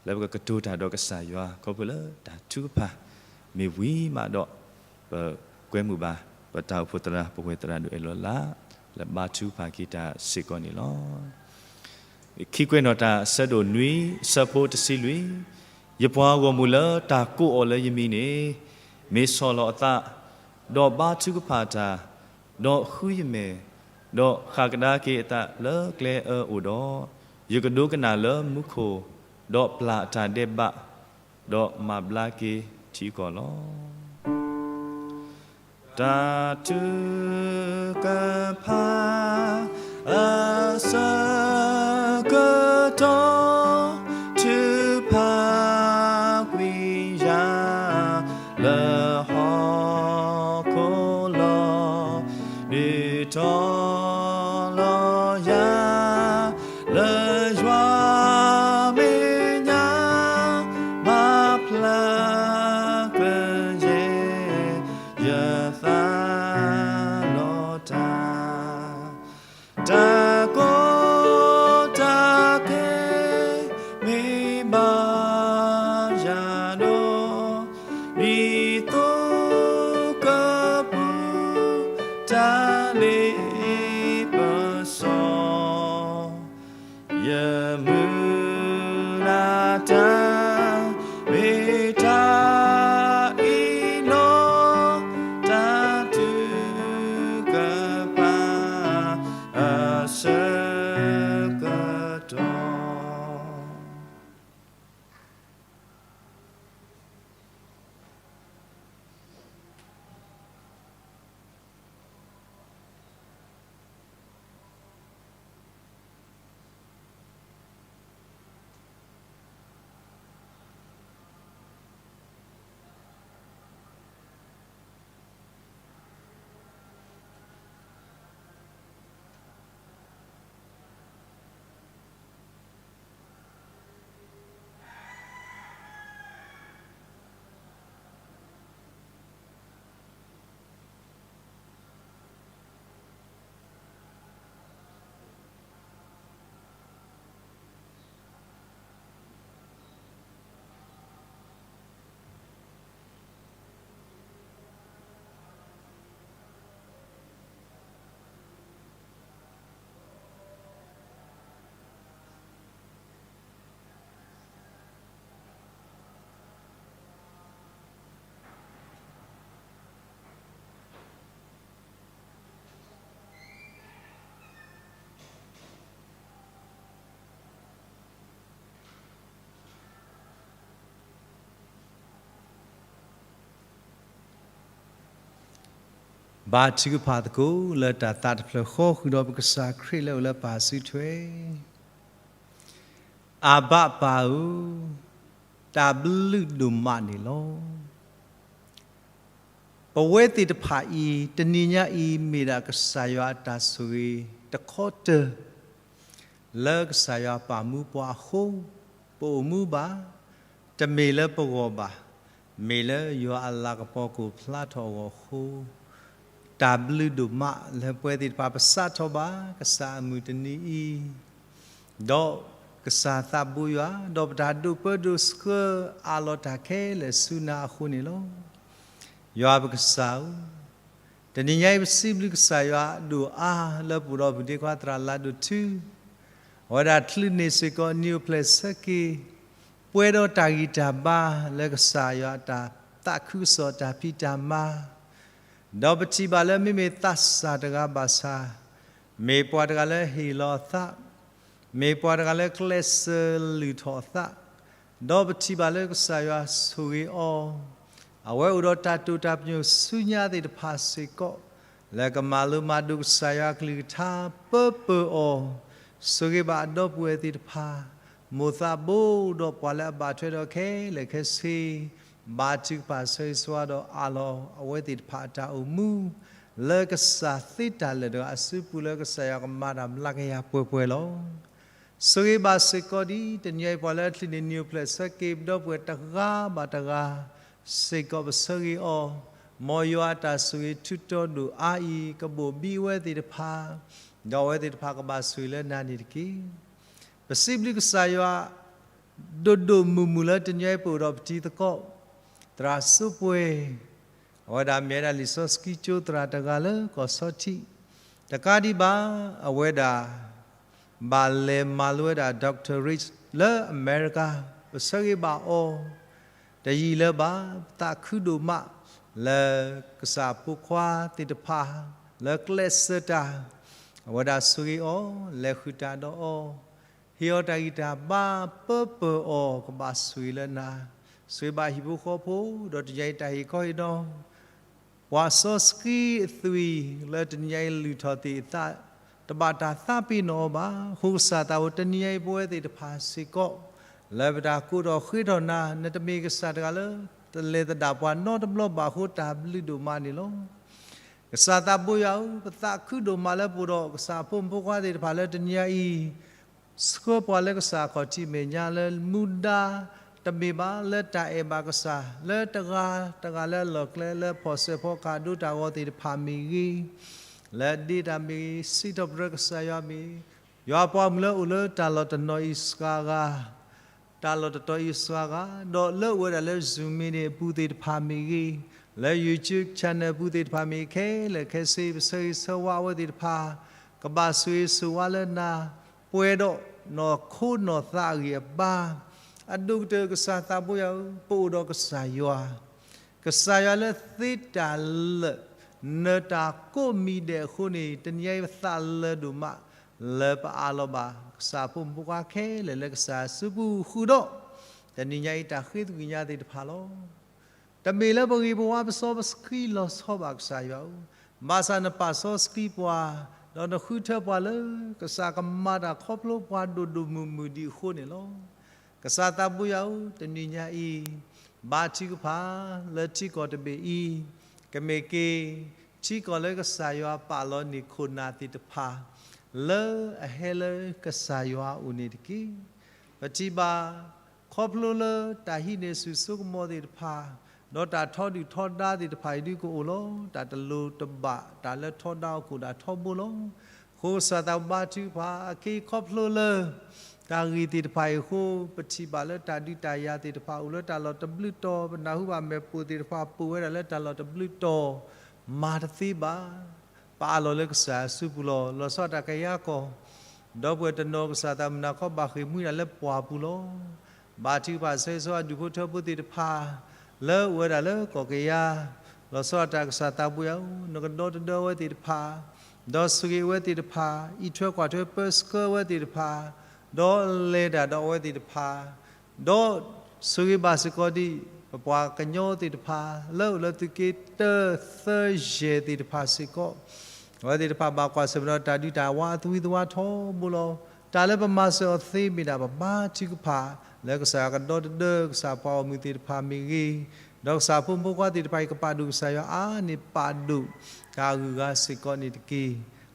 လၢပကကတိၤတၢ်ဒီးကစၢ်ယွၤ ခီဖျိလၢတၢ်ထုကဖၣ် မ့ၢ်ဝံၤမးဒီး ပကွဲမုာ်ဘၣ် ပတၢ်အိၣ်ဖှိၣ်သရၣ် ပဝဲၢ်သရၣ်ဒိၣ်အဲၣ်လီၤလး လၢဘါထုကဖၣ်က့ၤတၢ်စ့ၢ်ကီးန့ၣ်လီၤ. ခံကွဲးနီၣ်တၢ်အဆၢဒိၣ်နွံ အဆၢဖိတဆံလွံၢ်, ယပှၤဂီၢ်မုၢ်လၢတၢ်ကိးအီၤလၢယမံၤန့ၣ် မ့ၢ်ဆီၣ်လီၤအသး, ဒီးဘါထုကဖၣ်တၢ်, ဒီးဃုယမဲာ်, ဒီးဃၣ်ကဒါက့ၤအသးလၢကျဲအၢအိၣ်ဒီး, ယကဒိကနၣ်လၢမူခိၣ်, ဒီးပျၢ်အတၢ်ဒဲးဘး, ဒီးမၤဘျါက့ၤထံကီၢ်လီၤ. တၢ်ထုကဖၣ်အဆၢကတီၢ် ထုကဖၣ်ကွံာ်ယၤလၢဟီၣ်ခိၣ်လီၤ. ဒုးတီလီၤယၤလၢယွၤမဲာ်ညါ, မၤဖျါကယဲၢ် ယသးလီၤတၢ်, တၢ်ကီတၢ်ခဲ မ့ၢ်ဘၣ်ယၤဒီး, ဒ်သိးကပူၤ တၢ်လ့ပစီ ယမုၢ်လၢ်တၢ် မ့ၢ်တၢ်အံၤလီၤ. တၢ်ထုကဖၣ်အဆၢကတီၢ်. ဘါထုကဖၣ်သကိးလၢတၢ်သးတဖျၢၣ်ဃီ ဃုာ်ဒီးပကစၢ်ခရံာ်လၢအအိၣ်လၢပၢ်စုထွဲ. အဘၣ်ပၢ်ဧၢ, တၢ်ဘျုးဒိၣ်မးန့ၣ်လီၤ. ပဝဲသ့ၣ်တဖၣ်အံၤ တနံၤညါအံၤ မ့ၢ်ဒၣ်ကစၢ်ယွၤအတၢ်ဆိၣ်ဂ့ၤတခီတၢၢ် လၢကစၢ်ယွၤပာ်မူပှၤအဃိ, ပအိၣ်မူဘၣ်, တမ့ၢ်လၢပဂီၢ်ဘၣ်, မ့ၢ်လၢယွၤအလၤကပီၤကအိၣ်ဖျါထီၣ်အဂီၢ်အဃိ, တၢ်ဘျုးဒိၣ်မးလၢပဝဲသ့ၣ်တဖၣ် ပစးထီၣ်ဘၣ်ကစၢ်အမုၢ်တနံၤအံၤ, ဒီးကစၢ်သးဘိယွၤ, ဒီးပတၢ်ဒိးပၢဒိးဆှၢအးလီၤတၢ်ခဲလၢာ်ဆူနၤအဃိန့ၣ်လီၤ. ယွၤပကစၢ်ဧၢ, တနံၤညါအံၤ ပစံးဘျုးကစၢ်ယွၤအဒိၣ်အါ လၢပအိၣ်ဒီးပဒ့ခွါသရၣ်လၤဒိၣ်ထူ, အဝဲဒၣ်ချုးန့ၢ်စ့ၢ်ကီးနံၣ်အိၣ်ဖျဲၣ်ဆၢက့ၤ, ပှဲၤဒီးတၢ်ဂံၢ်တၢ်ဘါလၢကစၢ်ယွၤအတၢ်သးခုကစီၣ်တၢ်ဖံးတၢ်မၤ, ဒီးပထံၣ်ဘၣ်လၢမ့မ့ၢ်သးစၢ်တဂၤဘၣ်ဆၣ်, မ့ၢ်ပှၤတဂၤလၢဟ့ၣ်လီၤအသး, မ့ၢ်ပှၤတဂၤလၢကျဲးစၢးလုၢ်ထီၣ်အသး, ဒီးပထံၣ်ဘၣ်လၢကစၢ်ယွၤဆိၣ်ဂ့ၤအီၤ, အဝဲအိၣ်ဒီးတၢ်တိာ်တၢ်ပညိၣ်ဆူညါသ့ၣ်တဖၣ်စ့ၢ်ကီး, လၢကမၤလိမၤဒိးကစၢ်ယွၤအကလုၢ်ကထါပၢပၢအီၤ, ဆိၣ်ဂ့ၤဘၣ်အဒီပုၢ်ဝဲၢ်သ့ၣ်တဖၣ်, မိၢ်သးဘိဒီးပှၤလၢအဘၣ်ထွဲဒီးခဲလၢာ်ခဲဆ့, ဘါထုကဖၣ်ဆၢဂ့ၤဆၢဝါဒီးအးလီၤအဝဲသ့ၣ်တဖၣ်အတၢ်အိၣ်မူ, လၢကစၢ်သ့တၢ်လၢာ်တဂၤအစုပူၤလၢကစၢ်ယွၤကမၤတၢ်မျးကယၤပှဲၤပှဲၤလီၤ. ဆိၣ်ဂ့ၤဘၣ်စ့ၢ်ကီးဒ်တနံၤအံၤ ပှၤလၢအချုးန့ၢ်နံၣ်အိၣ်ဖျဲၣ်ဆၢက့ၤ ပဒီပုၢ်ဝဲၢ်တဂၤဘၣ်တဂၤစ့ၢ်ကီး ပဆၢဂ့ၤအီၤ, မ်ယွၤအတၢ်ဆိၣ်ဂ့ၤထူးတီၤဒိၣ်အါအံၤ ကဘိၣ်ဘံအဝဲသ့ၣ်တဖၣ်, ဒီးအဝဲသ့ၣ်တဖၣ်ကဘၣ်ဆိၣ်ဂ့ၤလၢနၤန့ၣ်တက့ၢ်. ပစံးဘျုးကစၢ်ယွၤ ဒိၣ်ဒိၣ်မုၢ်မုၢ်လၢတနံၤအံၤပအိၣ်ဒီးပတံၤသကိး, သရၣ်စိပှဲၤ, အဝဲဒၣ်မ့ၢ်ဝဲဒၣ်လံာ်စီဆှံကၠိသရၣ်တဂၤလၢကီၢ်ဆီထံး, တကးဒံးဘၣ် အဝဲဒၣ် ဘၣ်လဲၤမၤလိဝဲဒၣ် doctorate လၢအမဲရကၤ, ပဆၢဂ့ၤဘၣ်အီၤ, တယံာ်လၢၤဘၣ် သးခုဒိၣ်မး လၢကစၢ်အဖိခွါသ့ၣ်တဖၣ် လၢကျဲးစၢးတၢ်, အဝဲဒၣ်ဆိၣ်ဂ့ၤအီၤ လဲၤဃုာ်တၢ်ဒီးအီၤ, ဟ့ၣ်အီၤတၢ်ဂံၢ်တၢ်ဘါပၢပၢအီၤ ကဘၣ်ဆိၣ်ဂ့ၤလၢနၤ, ဆိၣ်ဂ့ၤဘၣ်ဟံၣ်ဖိဃီဖိ ဒီးတနံၤအံၤတၢ်ဟ့ၣ်ခီဟ့ၣ်နီၤ ပှၤစီဆှံအသွံၣ်လၢတနံၤညါအံၤလုၢ်ထီၣ်သ့ၣ်အသး တဘၣ်တၢ်သးပ့ၤနီၣ်အီၤဘၣ်. အဃိကစၢ်သးဝဲတနံၤညါအံၤ ပဝဲသ့ၣ်တဖၣ်စ့ၢ်ကီး လၢပတၢ်ကိးထီၣ်ဃ့ထီၣ်နၤ, နတမ့ၢ်ကစၢ်တဂၤလၢ တလဲၤသဒၣ်ပှၤနီတဘျီဘၣ်အဃိ တၢ်ဘျုးဒိၣ်မးန့ၣ်လီၤ. ကစၢ်သးဘိယွၤဧၢ, ပသးခုဒိၣ်မးလၢပအိၣ်ဒီးကစၢ်ဖိမုၣ်ဖိခွါသ့ၣ်တဖၣ်လၢတနံၤညါအံၤ ဆှၢပှၤလၢကစၢ်အခီၣ်ထံးမဲာ်ညါလၢမူဒါ တမ့ၢ်ဘၣ်လၢတၢ်အဲၣ်ဘၣ်ကစၢ် လၢတဂၤတဂၤလၢအလီၢ်ကျဲလၢဖီၣ်စဲးဖီကဟၣ်ဒိတၢ်ဂီၤသ့ၣ်တဖၣ်မ့ၢ်ဂ့ၤ, လၢဒ့တၢ်မ့ၢ်ဂ့ၤ စံးထီၣ်ပတြၢၤကစၢ်ယွၤမ့ၢ်ဂ့ၤ, ယွၤပှၤမုၣ်လၢအိၣ်လၢတၢ်လီၢ်တနီၤအံၤစှၤဂၤ တၢ်လီၢ်တတီၤအံၤစှၤဂၤ, ဒီးလၢအိၣ်ဝဲဒၣ်လၢ Zoom meeting အပူၤသ့ၣ်တဖၣ်မ့ၢ်ဂ့ၤ, လၢ YouTube channel အပူၤသ့ၣ်တဖၣ်မ့ၢ်ဂ့ၤ ခဲလၢာ်ခဲဆ့ ပဆၢဂ့ၤဆၢဝါအဝဲသ့ၣ်တဖၣ် ကဘၣ်ဆိၣ်ဂ့ၤဆိၣ်ဝါလၢနၤ, ပှဲၤဒီးနီၢ်ခိနီၢ်သးအဂံၢ်အဘါ, အဒိၣ်ကတၢၢ်ကစၢ်သးဘိယွၤဧၢ, ပအိၣ်ဒီးကစၢ်ယွၤ ကစၢ်ယွၤလၢသ့တၢ်လၢာ် နတၢ်ကိးမံၤဒဲးအဃိန့ၣ် တနံၤညါအံၤပသးလၢာ်ဒိၣ်မး လၢပအးလီၤဘၣ် ကစၢ်ဖိမုၣ်ဖိခွါခဲလၢာ်လၢကစၢ်စုပူၤဃုာ်ဒီး တနံၤညါအံၤတၢ်ဃ့သကွံာ်ညါသ့ၣ်တဖၣ်လီၤ. တမ့ၢ်လၢပဂ့ၤပဝါပစီပဆှံလီၤဆီဘၣ်ကစၢ်ယွၤဧၢ, ဘၣ်ဆၣ်နပာ်စီဆှံပှၤ, ဒီးနဃုထၢပှၤလၢ ကစၢ်ကမၤတၢ်ခီဖျိပှၤဒိၣ်ဒိၣ်မုၢ်မုၢ်ဒံးအဃိန့ၣ်လီၤ. ကစၢ်သးဘိယွၤဧၢ, တနံၤညါအံၤ ဘါထုကဖၣ်လၢထံကီၢ်တဘ့ၣ်အံၤ ကမ့ၢ်က့ၤ ထံကီၢ်လၢကစၢ်ယွၤပာ်လီၤန့ၢ်ခိၣ်နၢ်သ့ၣ်တဖၣ် လၢအဟဲလၢကစၢ်ယွၤအအိၣ်န့ၣ်တက့ၢ်. ပထံၣ်ဘၣ် ခီဖျိလၢတၢ်ဟံးန့ၢ်ဆူၣ်စိကမီၤသ့ၣ်တဖၣ်, ဒီးတၢ်ထီဒုၣ်ထီဒါသ့ၣ်တဖၣ်အံၤဒုကအိၣ်လီၤ. တၢ်တလိၤတဘၣ် တၢ်လၢထီဒါအီၤကအိၣ်ဒၣ်ထီဘိလီၤ. အဃိကစၢ်သးဘိဘါထုကဖၣ် အခဲအံၤခီဖျိလၢ တၢ်ဂ့ၢ်သ့ၣ်တဖၣ်အံၤအဃိ ပထံၣ်ဘၣ်လၢတၢ်ဒုးတၢ်ယၤသ့ၣ်တဖၣ်အိၣ်လၢတၢ်လီၢ်တဘျုးတီၤ, ပနၢ်ဟူဘၣ်မဲာ်ပိာ်သ့ၣ်တဖၣ်ပိာ်ဝဲဒၣ်လၢတၢ်လီၢ်တဘျုးတီၤ, မၤတသ့ဘၣ် ပအးလီၤလၢကစၢ်အစုပူၤလီၤ. လီၤဆီဒၣ်တၢ်ကယၤကီၢ်, ဒီပုၢ်ဝဲၢ်တနီၤကစၢ်သးမုၢ်နၤခီဘၣ်ဃ့ၢ်မှံဒၣ်လၢပှၢ်ပူၤလီၤ. ဘါထုကဖၣ်ဆၢဂ့ၤဆၢဝါဒူၣ်ဖိထၢဖိသ့ၣ်တဖၣ် လၢအိၣ်ဝဲဒၣ်လၢကီၢ်ကယၤ, လီၤဆီဒၣ်တၢ်ကစၢ်သးဘိယွၤဧၢ, နကဒီတဒၢအဝဲသ့ၣ်တဖၣ်, ဒီးဆိၣ်ဂ့ၤအဝဲသ့ၣ်တဖၣ်, အံးထွဲကွၢ်ထွဲပၢဆှၢအဝဲသ့ၣ်တဖၣ်, ဒီးလဲၤတၢ်ဒီးအဝဲသ့ၣ်တဖၣ် ဒီးဆိၣ်ဂ့ၤဘၣ်စ့ၢ်ကီးဒံး ပပှၤကညီသ့ၣ်တဖၣ် လၢအိၣ်လၢသုးက့တၢ သၢ ယဲၢ်သ့ၣ်တဖၣ်စ့ၢ်ကီး, အဝဲသ့ၣ်တဖၣ်ဘၣ်ကွၢ်ဆၢၣ်မဲာ်ဒီးတၢ်ဒုးတၢ်ဝးအသွံၣ်သဝါထီဘိလီၤ. တၢ်လၢပမၤစၢၤအီၤသ့မ့ၢ်ဒၣ် ပဘါထုကဖၣ် လၢကစၢ်ယွၤကဒီတဒၢ ကစၢ်ပှၤဂီၢ်မုၢ်သ့ၣ်တဖၣ်မ့ၢ်ဂ့ၤ, ဒီးကစၢ်ဖိမုၣ်ဖိခွါသ့ၣ်တဖၣ်အံၤ ကပာ်ဒိၣ်ကစၢ်ယွၤအါန့ၢ်ပာ်ဒိၣ်တၢ်အဂုၤအဂၤစ့ၢ်ကီးန့ၣ်တက့ၢ်.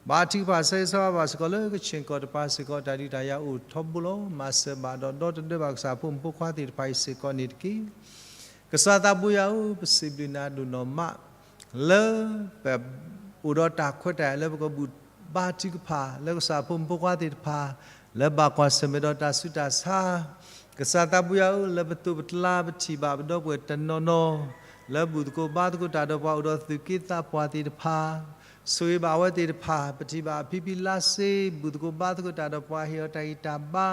ဘါထုကဖၣ်ဆၢဂ့ၤဆၢဝါဘၣ်စ့ၢ်ကီးလၢကခၠ့ၣ်ကီၢ်တပၤစ့ၢ်ကီး တၢ်ဒုးတၢ်ယၤအိၣ်ထီဘိလီၤ. မၤစၢၤဘၣ်ဒီးဒီတဒၢဘၣ်ကစၢ်ဖိမုၣ်ဖိခွါသ့ၣ်တဖၣ်အံၤစ့ၢ်ကီးန့ၣ်တက့ၢ်. ကစၢ်သးဘိယွၤဧၢ, ပစံးဘျုးနၤဒိၣ်နီၢ်မး လၢပအိၣ်ဒီးတၢ်ခွဲးတၢ်ယာ်လၢပကဘူၣ်ဘါထုကဖၣ် လၢကစၢ်ဖိမုၣ်ဖိခွါသ့ၣ်တဖၣ် လၢဘၣ်ကွၢ်ဆၢၣ်မဲာ်ဒီးတၢ်ဆူးတၢ်ဆါ, ကစၢ်သးဘိယွၤဧၢ, လၢပသိးပကျါပထံၣ်ဘၣ်ပဒီပုၢ်ဝဲၢ်တနီၤနီၤ လၢဘူၣ်သကိးဘါသကိးတၢ်ဒီးပှၤအိၣ်ဒီးသူၣ်က့သးပှၢ်သ့ၣ်တဖၣ်, ဆိၣ်ဂ့ၤဘၣ်အဝဲသ့ၣ်တဖၣ်, ပထံၣ်ဘၣ်အဖံဖံလါစ့ ဘူၣ်သကိးဘါသကိးတၢ်ဒီးပှၤဟ့ၣ်အီၤတၢ်ဂံၢ်တၢ်ဘါ,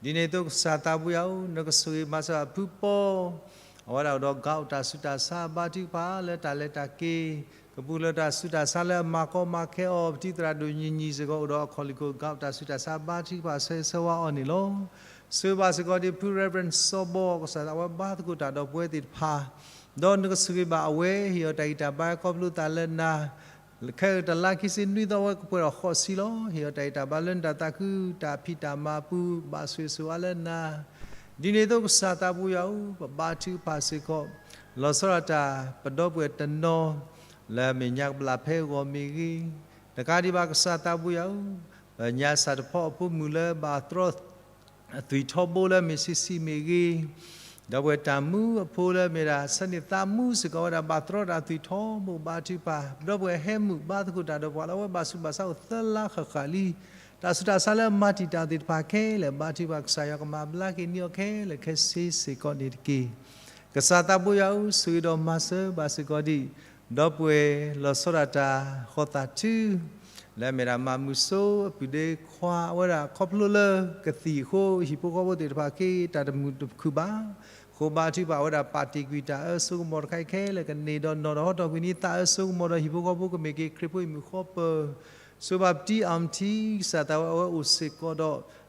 ဒ်န့ၣ်အသိးကစၢ်သးဘိယွၤဧၢ, နကဆိၣ်ဂ့ၤမၤစၢၤဘၣ်ဖုပီ အဝဲဒၣ်အိၣ်ဒီး ကီး တၢ်ဆူးတၢ်ဆါ ဘါထုကဖၣ်လၢတၢ်လဲၤတၢ်က့ၤ, ကပူၤလၢတၢ်ဆူးတၢ်ဆါလၢအမၤကီမၤခဲအီၤ, ပတံၤသရၣ်ဒိၣ်ညီညီစ့ၢ်ကီးအိၣ်ဒီးအခီၣ်လံၢ်ခိၣ် ကီး တၢ်ဆူးတၢ်ဆါ ဘါထုကဖၣ်ဆၢဂ့ၤဆၢဝါအီၤန့ၣ်လီၤ. ဆိၣ်ဂ့ၤဘၣ်စ့ၢ်ကီးဒံးဖု Reverend စီၤဘီ ကစၢ်သးဝဲဘါသကိးတၢ်ဒီးပဝဲသ့ၣ်တဖၣ်, ဒီးနကဆိၣ်ဂ့ၤဘၣ်အဝဲ ဟ့ၣ်အီၤတၢ်ဂံၢ်တၢ်ဘါခီဖျိသးလၢနၤ ခဲအံၤတလါခံဆံနွံသီဝဲကပှဲၤဒီးဃိးဆံလီၤ. ဟ့ၣ်အီၤတၢ်ဂံၢ်တၢ်ဘါလၢနတၢ်သးခု တၢ်ဖံးတၢ်မၤအပူၤ ဘၣ်ဆိၣ်ဂ့ၤဆိၣ်ဝါလၢနၤ, ဒ်န့ၣ်အသိးကစၢ်သးဘိယွၤဧၢ, ပဘါထုကဖၣ်စ့ၢ်ကီး လီၤဆီဒၣ်တၢ်ပဒီပုၢ်ဝဲၢ်တနီၤ လၢအမဲာ်ညါကဘျၣ်ဖဲအဂီၢ်မ့ၢ်ဂ့ၤ, တကးဒံးဘၣ်ကစၢ်သးဘိယွၤဧၢ, ပညါစၢ်တဖီအဖိမုၣ်လၢဘၣ်သရီ အသွံၣ်ထီဘိလၢ Mississippi မ့ၢ်ဂ့ၤ, ဒီပုၢ်ဝဲၢ်တၢ်မူအဖိလၢမ့ၢ်ဒၣ် ဆၢန့ၢ်သးမူစ့ၢ်ကီးဝဲဒၣ် ဘၣ်သရီတၢ်သွံၣ်ထီဘိ ဘါထုကဖၣ်, ဒီပုၢ်ဝဲၢ်ဟဲမုာ်ဘါသကိးတၢ်ဒီးပှၤလၢအဝဲဘၣ်ဆူးဘၣ်ဆါအိၣ်သၢလါဃၣ်ဃၣ်လံ, တၢ်ဆူးတၢ်ဆါလၢအမၤတံာ်တာ်သ့ၣ်တဖၣ်ခဲလၢာ် ဘါထုကဖၣ်ကစၢ်ယွၤကမၤဘျါက့ၤန့ၢ်အီၤခဲလၢာ်ခဲဆ့စ့ၢ်ကီးန့ၣ်တက့ၢ်. ကစၢ်သးဘိယွၤဧၢ, ဆိၣ်ဂ့ၤဒီးမၤစၢၤဘၣ်စ့ၢ်ကီးဒံး ဒီပုၢ်ဝဲၢ်လီၤဆီဒၣ်တၢ်ဃီသးထု လၢအမ့ၢ်ဒၣ်မၤမုာ်စိအပုၢ်ဒ့ခွါ အဝဲဒၣ်ခီဖျိလၢကသံၣ်အဃိ ဟံၣ်ဖိဃီဖိသ့ၣ်တဖၣ်က့ၤ တၢ်တမုာ်တခုၣ်ဘၣ်. အဃိဘါထုကဖၣ်ဝဲဒၣ်ပာ်တ့ၢ်ကွံာ်တၢ်အၢစိကမီၤတခါအံၤခဲလၢာ် ကန့ၢ်ဒီးနီၢ်ဒီးဟီထီၣ်ကွံာ်န့ၢ်သးအၢစိကမီၤဒီးဟံၣ်ဖိဃီဖိကမ့ၢ်က့ၤခရံာ်ဖိအမုၣ်ဃီပၢၤ ဆိၣ်ဘၣ်ပတံအီၣ်မထံ ကစၢ်သးဝဲအဝဲအိၣ်စ့ၢ်ကီးဒီး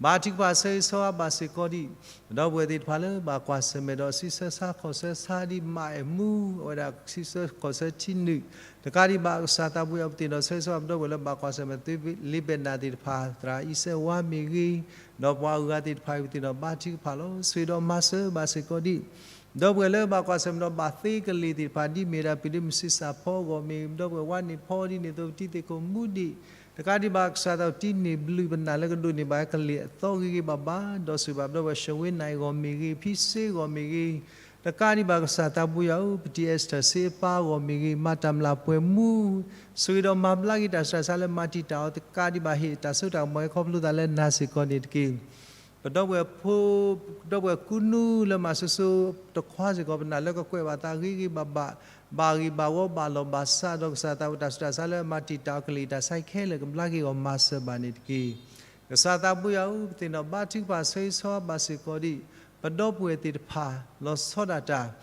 ဘါထုကဖၣ်ဆၢဂ့ၤဆၢဝါဘၣ်စ့ၢ်ကီးဒံး ပဒီပုၢ်ဝဲၢ်သ့ၣ်တဖၣ်လၢဘၣ်ကွၢ်ဆၢၣ်မဲာ်ဒီး ဆံဆၢဆါခီၣ်ဆၢဆါဒ်မးအဲၣ်မူ အဝဲဒၣ်ဆံဆၢခီၣ်ဆၢထံနုာ် တကးဒံးဘၣ်ကစၢ်သးဘိယွၤ ပသ့ၣ်နီၣ်ဆၢဂ့ၤဆၢဝါ ပဒီပုၢ်ဝဲၢ်လၢဘၣ်ကွၢ်ဆၢၣ်မဲာ် သုးလ့ဘဲနၣ်သ့ၣ်တဖၣ် သရၣ်အံၤစဲဝါမ့ၢ်ဂ့ၤ ဒီးပှၤအဂၤသ့ၣ်တဖၣ်အံၤ ပသ့ၣ်နီၣ်ဘါထုကဖၣ်လီၤ. ဆိၣ်ဂ့ၤဒီးမၤစၢၤဘၣ်စ့ၢ်ကီးဒံး ပဒီပုၢ်ဝဲၢ်လၢဘၣ်ကွၢ်ဆၢၣ်မဲာ်ဒီးဘၣ်သ့ကလံၤသ့ၣ်တဖၣ် ဒ်မ့ၢ်ဒၣ်ပဒ့မုၢ်ဆံးစၢ်ဖီအဂီၢ်မ့ၢ်ဂ့ၤ, ပဒီပုၢ်ဝဲၢ်ဝါန့ၣ်ဖီဒ်န့ၣ်အသိး ပတံၤသကိးမူဒံး, တကးဒံးဘၣ်ကစၢ်သးဘိယွၤ ပတံၤန့ၢ်ဘျုးပနၢ်လၢကဒိးန့ၢ်ဘၣ်ကလံၤအသီဂ့ၤဂ့ၤဘၣ်ဘၣ်, ဒီးဆိၣ်ဂ့ၤဘၣ်ပဒီပုၢ်ဝဲၢ် ရှၢဝ့နၢ်အံၤအဂီၢ်မ့ၢ်ဂ့ၤ, ဖံစ့အဂီၢ်မ့ၢ်ဂ့ၤ, တကးဒံးဘၣ်ကစၢ်သးဘိယွၤဧၢ, ပတံၤအဲစတၢၢ်စ့အပၢ်အဂီၢ်မ့ၢ်ဂ့ၤ, မၤတၢ်မျၢ်ပှဲၤမူ ဆိၣ်ဂ့ၤဒီးမၤဘျါက့ၤတၢ်ဆူးတၢ်ဆါလၢမၤတံာ်တာ်အီၤ တကးဒံးဘၣ်ဟ့ၣ်တၢ်စိတၢ်ကမီၤဟဲခီဖျိသးလၢနၤစ့ၢ်ကီးန့ၣ်တက့ၢ်. ပဒီပုၢ်ဝဲၢ်ဖိ, ပဒီပုၢ်ဝဲၢ်ကူနူလၢမၤစိၤစိၤတခီစ့ၢ်ကီး ပနာ်လၢကကွဲးဘၣ်သးဂ့ၤဂ့ၤဘၣ်ဘၣ်, ဘၣ်ဂ့ၤဘၣ်ဝီဘၣ်လီၢ်ဘၣ်စး ဒီးကစၢ်သးဘိယွၤ တၢ်ဆူးတၢ်ဆါလၢမၤတံာ်တာ်အီၤ ကလံၤတၢ်ဆါခဲလၢာ်ကဘျါက့ၤအီၤမၤစၢၤဘၣ်န့ၣ်တက့ၢ်. ကစၢ်သးဘိယွၤဧၢ, ပသ့ၣ်နီၣ်ဘါထုကဖၣ်ဆၢဂ့ၤဆၢဝါဘၣ်စ့ၢ်ကီးဒံး ပဒီပုၢ်ဝဲၢ်သ့ၣ်တဖၣ် လီၤဆီဒၣ်တၢ်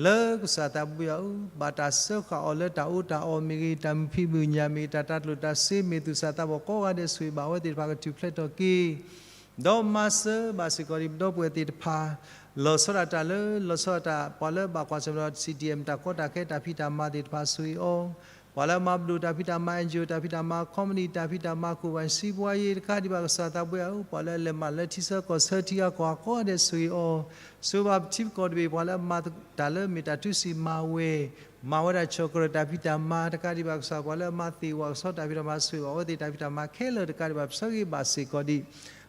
လၢကစၢ်သးဘိယွၤဧၢ, ဘၣ်တၢ်စၢဃာ်အီၤလၢတၢ်အီၣ်တၢ်အီမ့ၢ်ဂ့ၤ, တၢ်မုာ်ဖံးမုာ်ညၣ်မ့ၢ်ဂ့ၤ, တၢ်တၢ်ကျိၣ်တၢ်စ့မ့ၢ်ဂ့ၤ, သူၣ်စၢ်သးဘီၣ်ကိးဂၤဒဲး ဆိၣ်ဂ့ၤဘၣ်အဝဲသ့ၣ်တဖၣ် ကထူၣ်ဖျဲးထီၣ်က့ၤ ဒီးမၤစၢၤဘၣ်စ့ၢ်ကီးဒံး ပဒီပုၢ်ဝဲၢ်သ့ၣ်တဖၣ် လီၤဆီဒၣ်တၢ်လၢ လီၤဆီဒၣ်တၢ် ပှၤလၢဘၣ်ကွၢ်ဆၢၣ်မဲာ်ဒီး CDM တၢ်ကီတၢ်ခဲတၢ်ဖံးတၢ်မၤသ့ၣ်တဖၣ် ဆိၣ်ဂ့ၤအီၤ, ပှၤလၢအမၤပဒိၣ်တၢ်ဖံးတၢ်မၤ NGO တၢ်ဖံးတၢ်မၤ company တၢ်ဖံးတၢ်မၤ ခိၣ်ဘၣ်စံးပှၤယ့ၤ တကးဒံးဘၣ်ကစၢ်သးဘိယွၤဧၢ, ပှၤလၢအလဲၤမးလၢထံဆၢကီၢ်ဆၢထံဂၤကီၢ်ဂၤကိးဂၤဒဲး ဆိၣ်ဂ့ၤအီၤ, ဆိၣ်ဂ့ၤဘၣ်ပထံပကီၢ်တဘ့ၣ် ပှၤလၢအမၤတၢ်လၢမ့ၢ်တၢ်ထူစံးမၤဝဲၤ မၤဝဲဒၣ် chocolate တၢ်ဖံးတၢ်မၤ တကးဒံးဘၣ်ကစၢ် ပှၤလၢအမၤသ့ၣ်ဝၣ်ကဆီတၢ်ဖံးတၢ်မၤ ဆိၣ်ဂ့ၤဘၣ်အဝဲသ့ၣ်တၢ်ဖံးတၢ်မၤခဲလၢာ် တကးဒံးဘၣ် ပဆၢဂ့ၤဘၣ်စ့ၢ်ကီး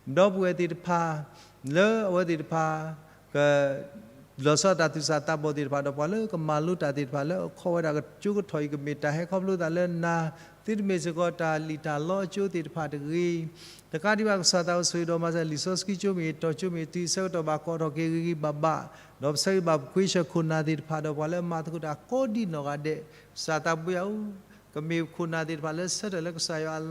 ဒံး ပဒီပုၢ်ဝဲၢ်သ့ၣ်တဖၣ် လၢအဝဲသ့ၣ်တဖၣ် က လီၤဆီဒၣ်တၢ်သူၣ်စၢ်သးဘီၣ်သ့ၣ်တဖၣ် ဒီးပှၤလၢကမၤလိတၢ်သ့ၣ်တဖၣ် လၢအခီၣ်ဝဲဒၣ်ကကၠိကထီၣ်အံၤ ကမ့ၢ်တၢ်ဟဲခီဖျိသးလၢနၤ သုတမ့ၢ်စ့ၢ်ကီးတၢ်လံၣ်တၢ်လီအကၠိသ့ၣ်တဖၣ်တဂ့ၤ တကးဒံးဘၣ်ကစၢ်သးဘိယွၤ ဆိၣ်ဂ့ၤဒီးမၤစၢၤ လံာ်စီဆှံကၠိမ့ၢ်ဂ့ၤ တီၤကၠိမ့ၢ်ဂ့ၤ တုၤဆၢကတီၢ်ဘၣ်ကိးထီၣ်က့ၤဂ့ၤဂ့ၤဘၣ်ဘၣ်, ဒီးပဆၢဂ့ၤဘၣ်ပခွ့ဆၢၣ်ခိၣ်နၢ်သ့ၣ်တဖၣ် ဒီးပှၤလၢအမၤသကိးတၢ်ကိးဒံးနီၢ်ဂၤဒဲး ကစၢ်သးဘိယွၤဧၢ, ကမ့ၢ်ခိၣ်နၢ်သ့ၣ်တဖၣ်လၢဆၢထၢၣ်လၢကစၢ်ယွၤအလၤ